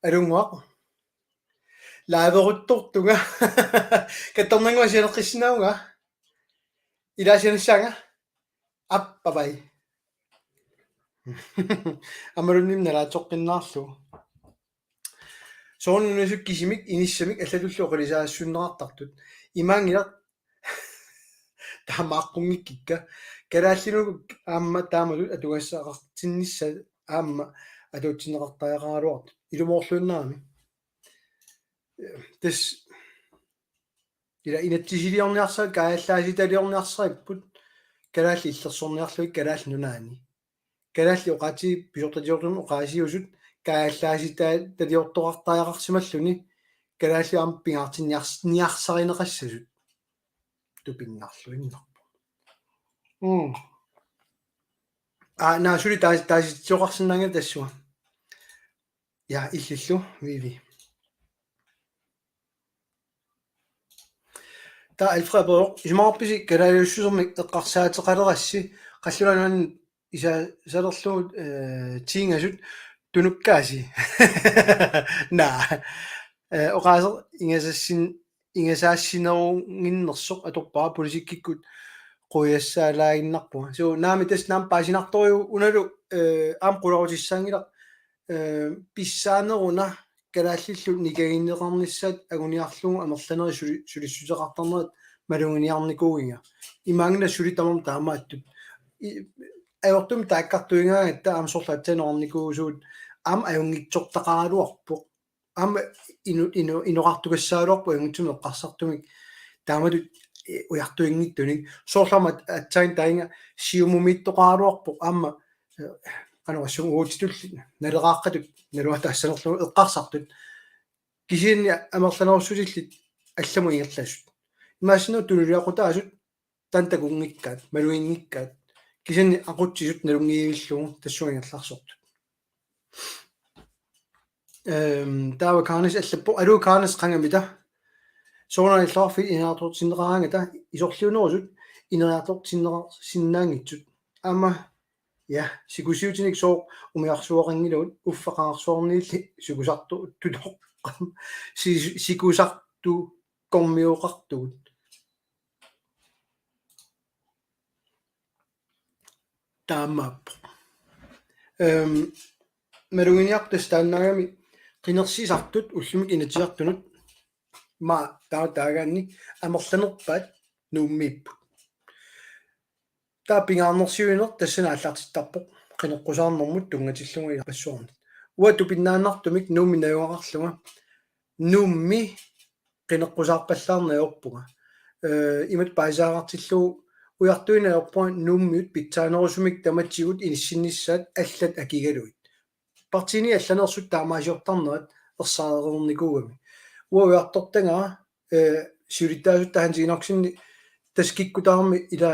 Alunnguaq. Laaveruttortunga. Kattornannguaq sianeqqissinnaavunga. Ilaasianissaanga. Appapai. Amalunnim nalaatsoqqinnaarlugu. Soorunami nunasisut kisimik inissamik allatullu oqilisaassunneqartartut. Imaanngilaq taamaaqqunngikkikka. Kalaallinut aamma taamatut atugassaqartinnissaat aamma atuutsinneqartariaqaraluartut. Ilumoorluinnarami. Tassa ila inatsisiliorniarsaripput, kaajallaasitaliorniarsaripput, kalaallit illersorniarlugit Kalaallit Nunaanni. Kalaallit oqaatsit pisortatigoortumik oqaasiusut kaajallaasitaliortoqartariaqarsimalluni, kalaallit aamma pingaartinniars-, niarsarineqassasut. Tupinnarluinnarpoq. Mm. Aa, naa suli taas-, taasitsisoqarsinnaanngilaq tassunga. Ja, illillu, Vivi. Taava Alfred Borg: isumaqarpisi kalaaliussusermik eqqarsaateqalerassi, Qallunaat Nunaanni isaasalerlugu, eh, tiingasut tunukkaasi? Naa. Eh, oqaaseq ingasassin-, ingasaassinerunnginnersoq atorpara politikkikkut quiassaalaaginnarpunga. So, naamik tassa naamik paasinartorujuk unalu, eh, aamma qularutissaanngilaq, eh, pissaaneruna kalaallillu nikaginneqarnissaat anguniarlugu amerlanerit suli-, sulissuteqartarnerat maluginiarnikuugiga. Imaanngilaq suli tamarmik taamaattut. I-, ajortumik taakkartuigaangatta aamma soorlu aatsaat oqarnikuuvugut aamma ajunngitsortaqaraluarpoq. Aamma inu-, inu-, inoqartukassagaluarpoq ajunngitsumik eqqarsartumik. Taamatut, eh, ujartuinngitsunik. Soorlu aamma aatsaat taanna Siumumiittoqaraluarpoq aamma, eh, qanoq assut uagutsitulli naleraaqqatut, naluara taassanerlugu eqqarsartut. Kisianni amerlanerussutillit allamut ingerlasut. Imaassinnaavoq tunuliaqutaasut taanna takunngikkaat, maluginngikkaat. Kisianni aqutsisut nalunngivillugu tassunga ingerlaarsortut. Ehm, taava Kaanis allappoq: aluu Kaanis, qangamita soorunami illoqarfiit ineriartortinneqaraangata isorliunerusut ineriartortinneqarsinnaanngitsut? Aamma, ja, sikusiutinik sooq umiarsuaqanngilagut, uffa qangarsuarniilli sikusartu-, tutoqqam-, si-, sikusartukkormioqartugut. Taamaappoq. Ehm, maluginiartut tassa taannaagami qinersisartut ullumikkut Inatsisartunut, ma-, taa-, taagaanni amerlanerpaat Nuummiipput. Taava pingaarnersiuineq tassani aallartittarpoq qineqqusaarnermut tunngatillugu ilarpassuarnit. Uanga tupinnaannartumik Nuummi najugaqarlunga Nuummi qineqqusaarpallaarneq ajorpunga. Eh, imatut paasisaaqartillugu ujartuineq ajorpunga Nuummiut pitsaanerusumik tamatigut inissinnissaat allat akigalugit. Partiini allaneersut taamaasiortarnerat ersarereernikuugami. Uanga ujartortagara, eh, siulittaasut taanna Hans Enoksenip tassa kikkut tamarmik ila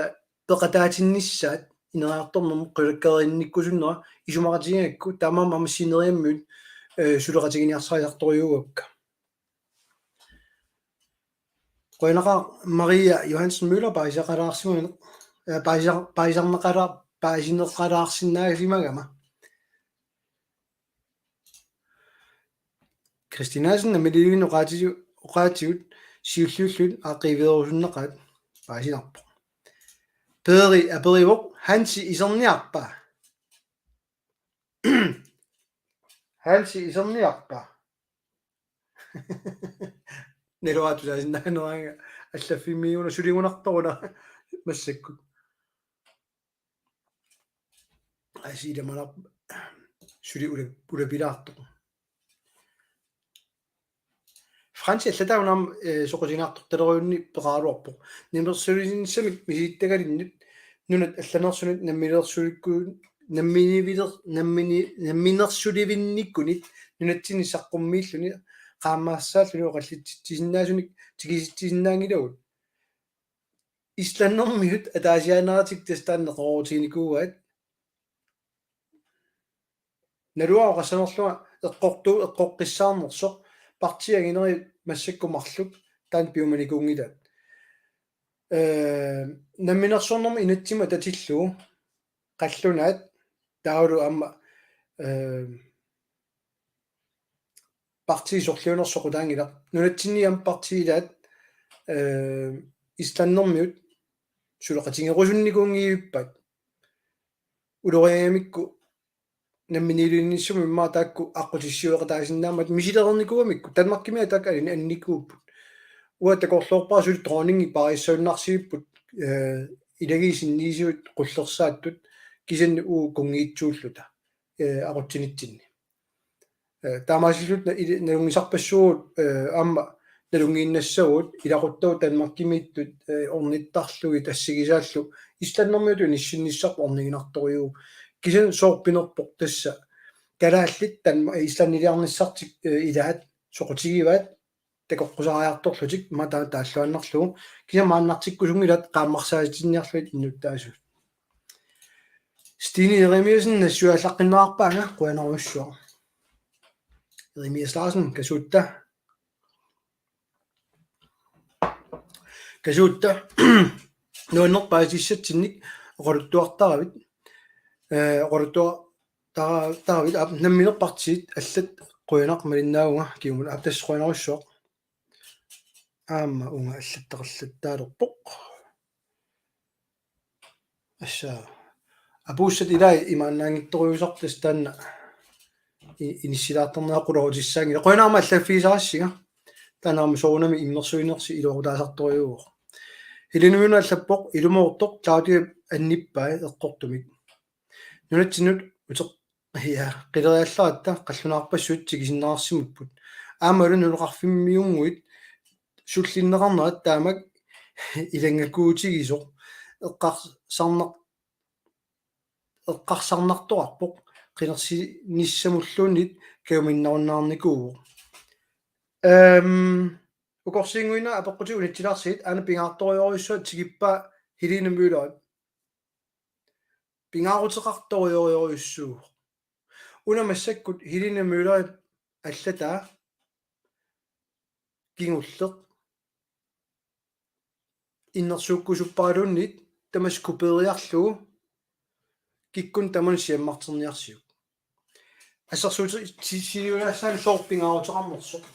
peqataatinnissaat ineriartornermut qulakkeerinnikkusunnera isumaqatigigakku, taamaammat aamma sineriammiut, eh, suleqatiginiarsarisartorujuugakka. Qujanaqaaq Maria Johansen Møller paasisaqalaarsimaneq, eh, paasisar-, paasisarneqalaar-, paasineqalaarsinnaagasimagama. Kristinasen nammineerluni oqaatigu-, oqaatigut siulliullugit aaqqiiveerusunneqaat paasinarpoq. Peeri aperivoq: Hansi iserniarpa? Hansi iserniarpa? Naluara tusaasinnaaneraanga allaffimmiuna suligunartoruna massakkut. Asi ilamalar suli ula-, ulapilaartoq. Fransi allataa una aamma, eh, soqutiginartortalerujuunni peqaraluarpoq. Nunarsuarsiornissamik misilittagalinnut nunat allanersunit namminersulikku-, namminiviler-, nammini-, namminersulivinnikkunit nunatsinni saqqummiilluni qaammarsaalluni oqallitsitsisinnaasunik tikisitsisinnaanngilagut. Islandermiut ataasiaannaratik tassa taanna neqeroorutiginikuuaat. Naluara oqassanerlunga eqqortu-, eqqoqqissaarnersoq, partiit anginerit massakkut marluk taanna piumanikuunngilaat. Eh, namminersornermut inatsimmi atatillugu qallunaat taavalu aamma, eh, partiit sorliunersoq soqutaanngilaq. Nunatsinni aamma partiit ilaat, eh, islandermiut suleqatigerusunnikuunngivippaat. Uloriangamikku namminiilivinnissamut immaqa taakku aqqutissiueqataasinnaammat misilereernikuugamikku, Danmarkimi taakku alini annikuupput. Uanga takorloorpara suli dronningi paarissajunnaarsivipput, eh, ilagiit sinniisuit qullersaattut kisianni uagut kunngiitsuulluta, eh, aqutsinitsinni. Eh, taamaasilluta na-, ili-, nalunngisarpassuugut, eh, aamma nalunngiinnassagut ilaquttagut Danmarkimiittut, eh, ornittarlugit assigisaallu islandermiutut inissinnissarput orniginartorujuuvoq. Kisianni soorpinerpoq tassa kalaallit Danmark-, islandiliarnissartik, eh, ilaat soqutigivaat takoqqusariartorlutik, immaqa taava taalluaannarlugu, kisianni maannartikkusunngilaat qaammarsaatinniarlugit innuttaasut. Stine Jeremiassen nassuiaallaqqinnerarpaanga, qujanarujussuaq. Jeremias Larsen, kasuutta. Kasuutta. Nuannerpaasissatsinnik oqaluttuartaravit. Eh, oqaluttuar-, ta-, taravit, aap, namminerpartiit allat qujanaq malinnaavunga kingumut, aap, tassa qujanarujussuaq. Aamma uunga allattaqallattaalerpoq. Assa. Apuussat ilai imaannaanngitsorujussuusarput tassa taanna i-, inissilaartarneq qularutissaanngilaq. Qujanaq aamma allaffigisarassinga. Taanna aamma soorunami immersuinersi iluaqutaasartorujuuvoq. Helene Møller allappoq: Ilumoortoq, Claudia annippai eqqortumik. Nunatsinnut uteq-, ja, qileriallaratta qallunaarpassuit tikisinneqarsimapput. Aammalu nunaqarfimmiunnguit sullinneqarnerat taamak ilanngakuutigisoq eqqarsarnaq-, eqqarsarnartoqarpoq, qinersinissamulluunniit kajuminnarunnaarnikuuvoq. Ehm, ukorsiinnguinnaq apeqqutit unitsilaarsigit, aana pingaartorujorujussuaq tikippaa Helene Møller. Pingaaruteqartorujorujussuuvoq. Una massakkut Helene Møller allataa kingulleq innersuukkusupparaluunniit tamassi kopeeriarlugu kikkunnit tamanit siammarterniarsiuk. Assersuuti-, ti-, siuliassaalu soorlu pingaaruteqarnersoq.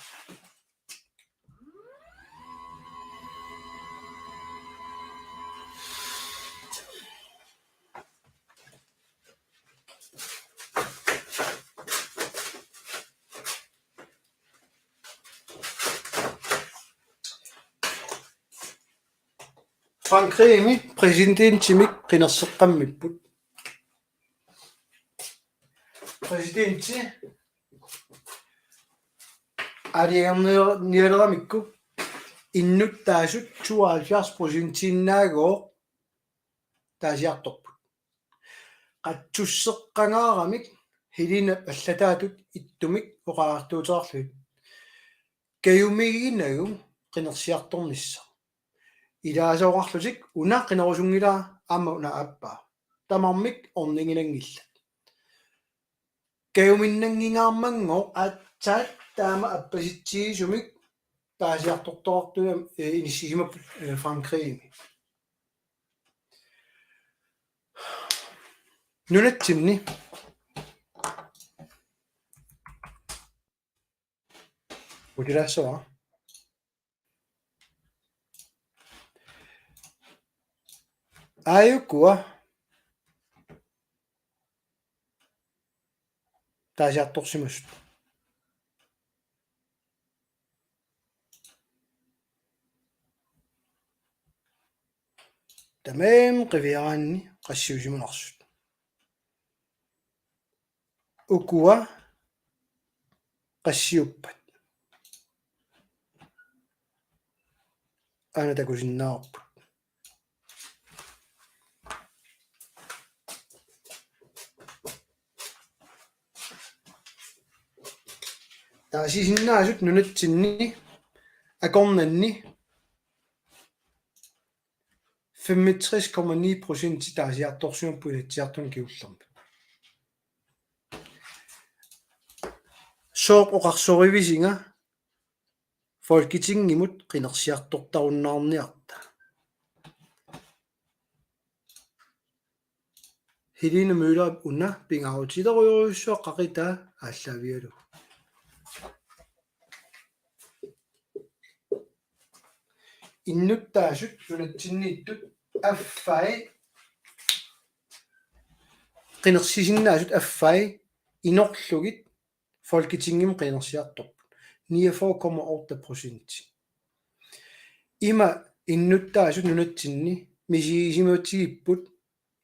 Frankrigimi præsidentimik qinerseqqammipput. Præsidenti aalajangernialeramikku innuttaasut tooghalvfjerds procentiinnaagooq taasiartorput. Qatsusseqqangaaramik Helenep allataatut ittumik oqariartuuteqarlugit: Kajumiginagu qinersiartornissaq. Ilaasoqarlutik una qinerusunngilara aamma una aappaa. tamarmik orniginanngillat. Kajuminnanngingaarmanngooq aatsaat taama appasitsigisumik paasiartortoqartut, eh, inissisimapput, eh, Frankrigimi. Nunatsinni utilaassavara. Aajukua taasiartorsimasut. Tamarmik qiviaraanni qassiusimanersut. Ukua qassiuppat? Aana takusinnaavarput. Taasisinnaasut nunatsinni akornanni femogtres komma ni procent taasiartorsimapput Inatsisartuni kingullermi. Sooq oqarsorivisinga Folketingimut qinersiartortarunnaarniarta? Helene Møller una pingaarutilerujussuaq qaqitaa aallaavigalugu. Innuttaasut nunatsinniittut affai, qinersisinnaasut affai inorlugit Folketingimi qinersiartorput. Niogfyrre komma otte procent. Ima innuttaasut nunatsinni misigisimatigipput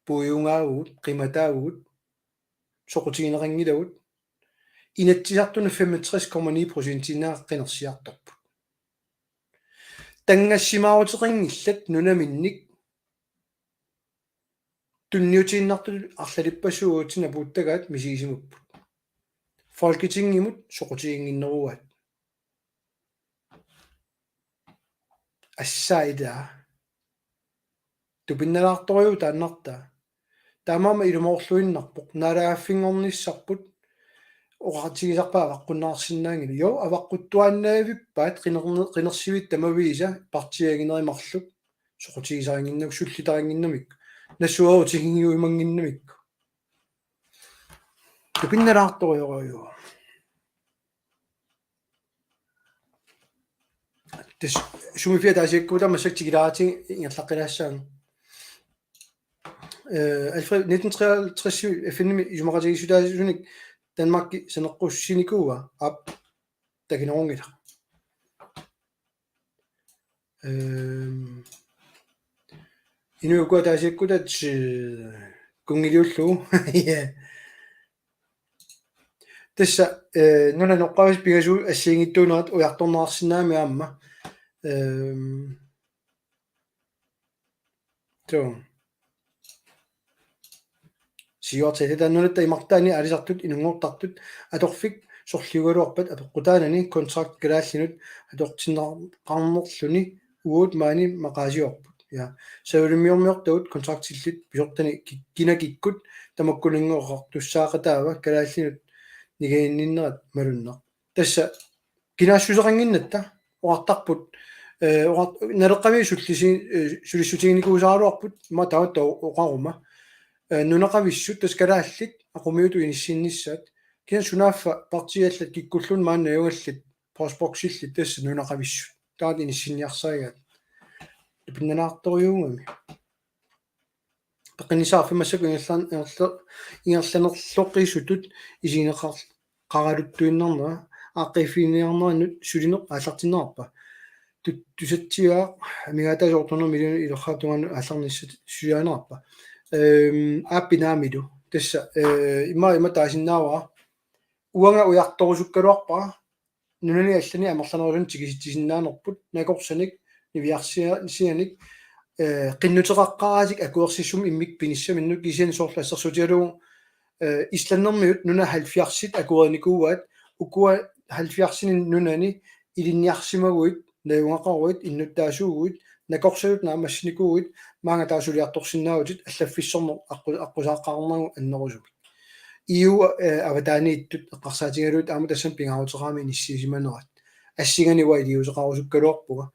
puigungaavugut, qimataavugut, soqutigineqanngilagut, Inatsisartuni femogtres komma ni procentiinnaq qinersiartorput. Tanngassimaaruteqanngillat nunaminnik tunniutiinnartutut arlalippassuit uatsinnut apuuttagaat misigisimapput. Folketingimut soqutiginnginneruaat. Assaa ilaa. Tupinnalaartorujuk taannartaa. Taamaammat ilumoorluinnarpoq. Naalagaaffinngornissarput oqaatigisarpaat avaqqunneqarsinnaanngilaq. Jo, avaqquttuaannavippaat qinerni-, qinersivit tamaviisa partiit anginerit marluk soqutigisarinnginnamik, sullitarinnginnamik, nassuerutiginngiuimannginnamik. Tupinnalaartorujorujuk. Tassa sumiiffiat ataasiakkuutaat massakkut tikilaaratsigu ingerlaqqilaassaanga. Eh, Alfred, nitten treoghalvtreds F N-imi isumaqatigiissutaasunik Danmarki saneqqussinikuua, aap, takinerunngilaq. Ehm, inuit ukua ataasiakkuutaat, eh, kunngiliullugu. Ja. Tassa, eh, nunap inoqqaavisut pingasut assigiinngitsuunerat ujartorneqarsinnaammat aamma. Ehm, so. Siuartitaata nunatta imartaani aalisartut inunngortartut atorfik sorliugaluarpat apeqqutaanani kontrakt kalaallinut atortinneqarnerluni uagut maani maqaasiorput. Ja. Savalimmiormiortagut kontraktillit pisortani ki-, kina kikkut tamakkuninnga oqartussaaqataava kalaallinut nikanginninnerat malunnaq. Tassa kinaassuseqannginnatta oqartarput, eh, oqart-, Naleqqami sullisi-, eh, sulissutiginikuusaraluarput, ima taava oqaruma. Eh, nunaqavissut, tassa kalaallit aqumiutut inissinnissaat. Kisianni sunaaffa partiit allat kikkulluunniit maani najugallit, postboksillit tassa nunaqavissut. Taava inissinniarsarigaat. Tupinnalaartorujuugami. Peqqinnissaq arfineq-marluk ingerlan-, ingerla-, ingerlanerloqisutut isigineqar-, qaraluttuinnarnera, aaqqiiffiginiarnerannut sulineq aallartinneqarpa? Tut-, tusatsiaaq amigaataasoq otte hundrede millioner ilorraap tungaanut aallarnissat suliarineqarpa? Ehm, aappi naamilu. Tassa, eh, ima, ima taasinnaavara. Uanga ujartorusukkaluarpara. Nunani allani amerlanerusunik tikisitsisinnaanerput, nakorsanik, niviarsianik, eh, qinnuteqaqqaaraatik akuersissummik immikkut pinissaminnut kisianni soorlu assersuutigalugu, eh, islandimiut nunat halvfjerdsit akuerinikuuaat, ukua halvfjerdsinik nunani ilinniarsimaguit, najugaqaruit, innuttaasuuguit, Nakorsatut naammassinikuuit maanga taava suliartorsinnaavutit allaffissorneq aqqu-, aqqusaaqqaarnagu annerusumik. Iu, eh, avataaniittut eqqarsaatigalugit aamma tassani pingaaruteqarami inissiisimanerat. Assinganik uanga iliuuseqarusukkaluarpunga.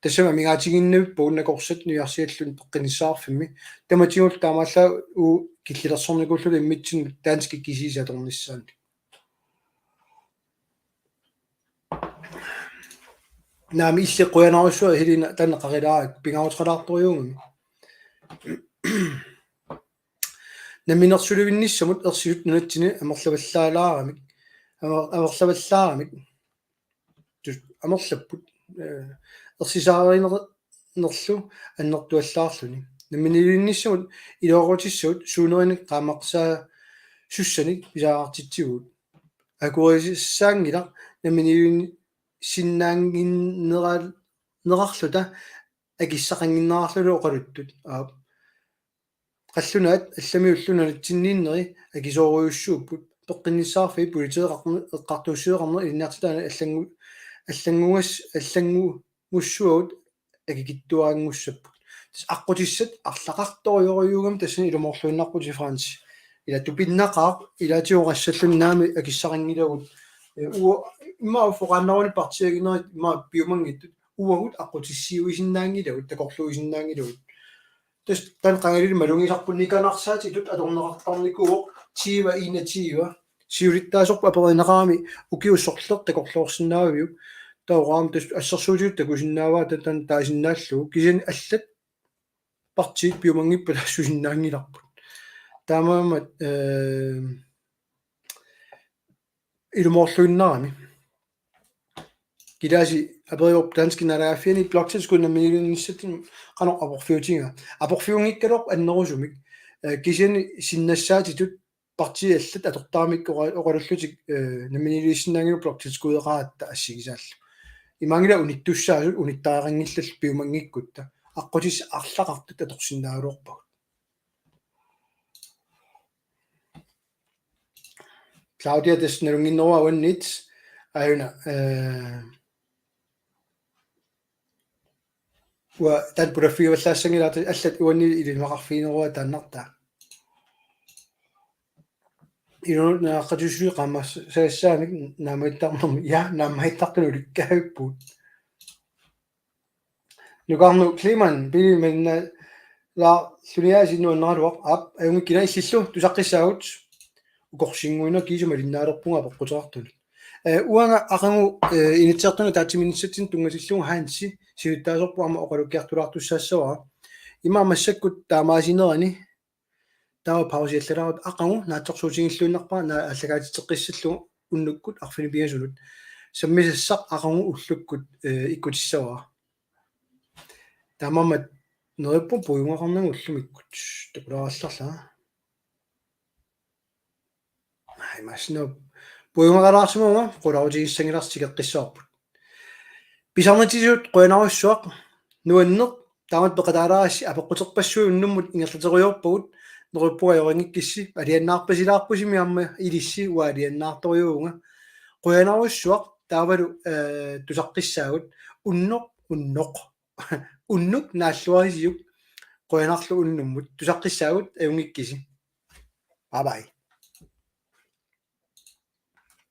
Tassami amigaatiginnavippagut nakorsat nujarsialluni peqqinnissaqarfimmi. Tamatigullu taamaallaat uagut killilersornikuulluni immitsinnut danskit kisiisa atornissaannik. Naamik, illit qujanarsuaq Helena, taanna qaqilaarakku pingaaruteqalaartorujuugami. Namminersulivinnissamut ersisut nunatsinni amerlavallaalaaramik, amer-, amerlavallaaramik, tus-, amerlapput, eh, ersisaarinerlu annertuallaarluni. Namminiilivinnissamut iluaqutissagut suunerinik qaammarsaasussanik pisariaqartitsivugut. Akuerisassaanngilaq namminiilivinnissinnaannginneral-, nerarluta akissaqannginnerarluni oqaluttut. Aap. Qallunaat allamiullu nunatsinniinneri akisoorujussuupput. Peqqinnissaqarfiit politiit eqqartu-, eqqartuussiveqarneq ilinniartitaaneq allanngu-, allanngugas-, allanngussuagut akikitsuaranngussapput. Tassa aqqutissat arlaqartorujorujuugami tassani ilumoorluinnarputit, Frans. Ila tupinnaqaaq, ilaatigut oqassalluni naamik akissaqanngilagut. Eh, uo-, immaqa uffoqaannaruni partiiaginerit immaqa piumanngittut, uagut aqqutissiuisinnaanngilagut, takorluuisinnaanngilagut. Tassa taanna qangalili malugisarput, nikanarsaatitut atorneqartarnikuuvoq tyve enogtyve. Siulittaasorput aperineqarami ukiut sorleq takorloorsinnaaviuk. Taava oqarami tassa assersuutitut takusinnaavaa ta-, taanna taasinnaallugu. Kisianni allat partiit piumanngippata susinnaanngilarput. Taamaammat, eh, ilumoorluinnarami. Kilaasi aperivoq danskit naalagaaffianni bloktilskud namminiilivinnissatsinnut qanoq aporfiutigaa. Aporfiunngikkaluarpoq annerusumik. Eh, kisianni sinnassaatitut partiit allat atortaramikku oqa-, oqalullutik, eh, namminiilivissinnaanngilagut bloktilskudeqaratta assigisaallu. Imaanngilaq unittussaasut unittariaqanngillallu piumanngikkutta. Aqqutissat arlaqartut atorsinnaagaluarpagut. Claudia tassa nalunnginnerua uannit. Aajuna, eh, uanga taanna pulaffigivallaassanngilara, allat uannit ilimaqarfigineruara taannartaa. Ilunut naaqqatigissuseq qaammarsagassaanik naammattarnermi. Ja, naammattartunut ulikkaavippugut. Nukarnu Kliman, pili minna la suniasi nuannaraluaq, aap, ajunngikkiga illillu tusaqqissaagut, ukorsinnguinnaq kiisa malinnaalerpunga apeqquteqartunut. Eh, uanga aqagu, eh, Inatsisartuni ataatsimiinnissatsinnut tunngatillugu Hansi, siulittaasorput aamma oqalukkiartulaartussaassavara. Ima massakkut taamaasinerani, taava pausiallalaarutta aqagu naatsorsuutigilluinnarpara, naa aallakaatitseqqissallugu unnukkut arfineq-pingasunut. Sammisassaq aqagu ullukkut, eh, ikkutissavara. Taamaammat neriuppunga puigugaqarnagu ullumikkut. Takulaarallarlanga. Ai, massinnaavoq. Puigugaqalaarsimavunga, qularutigissanngilarsi tikeqqissavarput. Pisarnitsisut qujanarsuaq, nuanneq, taamatut peqataalaarassi, apeqquterpassuit unnummut ingerlaterujoorpagut, neriuppunga ajoringikkissi, alianaarpasilaarpusimi aamma ilissi, uanga alianaartorujuuvunga. Qujanarsuaq, taavalu, eh, tusaqqissaagut, unnoq, unnoq. Unnuk naalluarisiuk, qujanarlu unnummut, tusaqqissaagut, ajunngikkisi. Bye bye.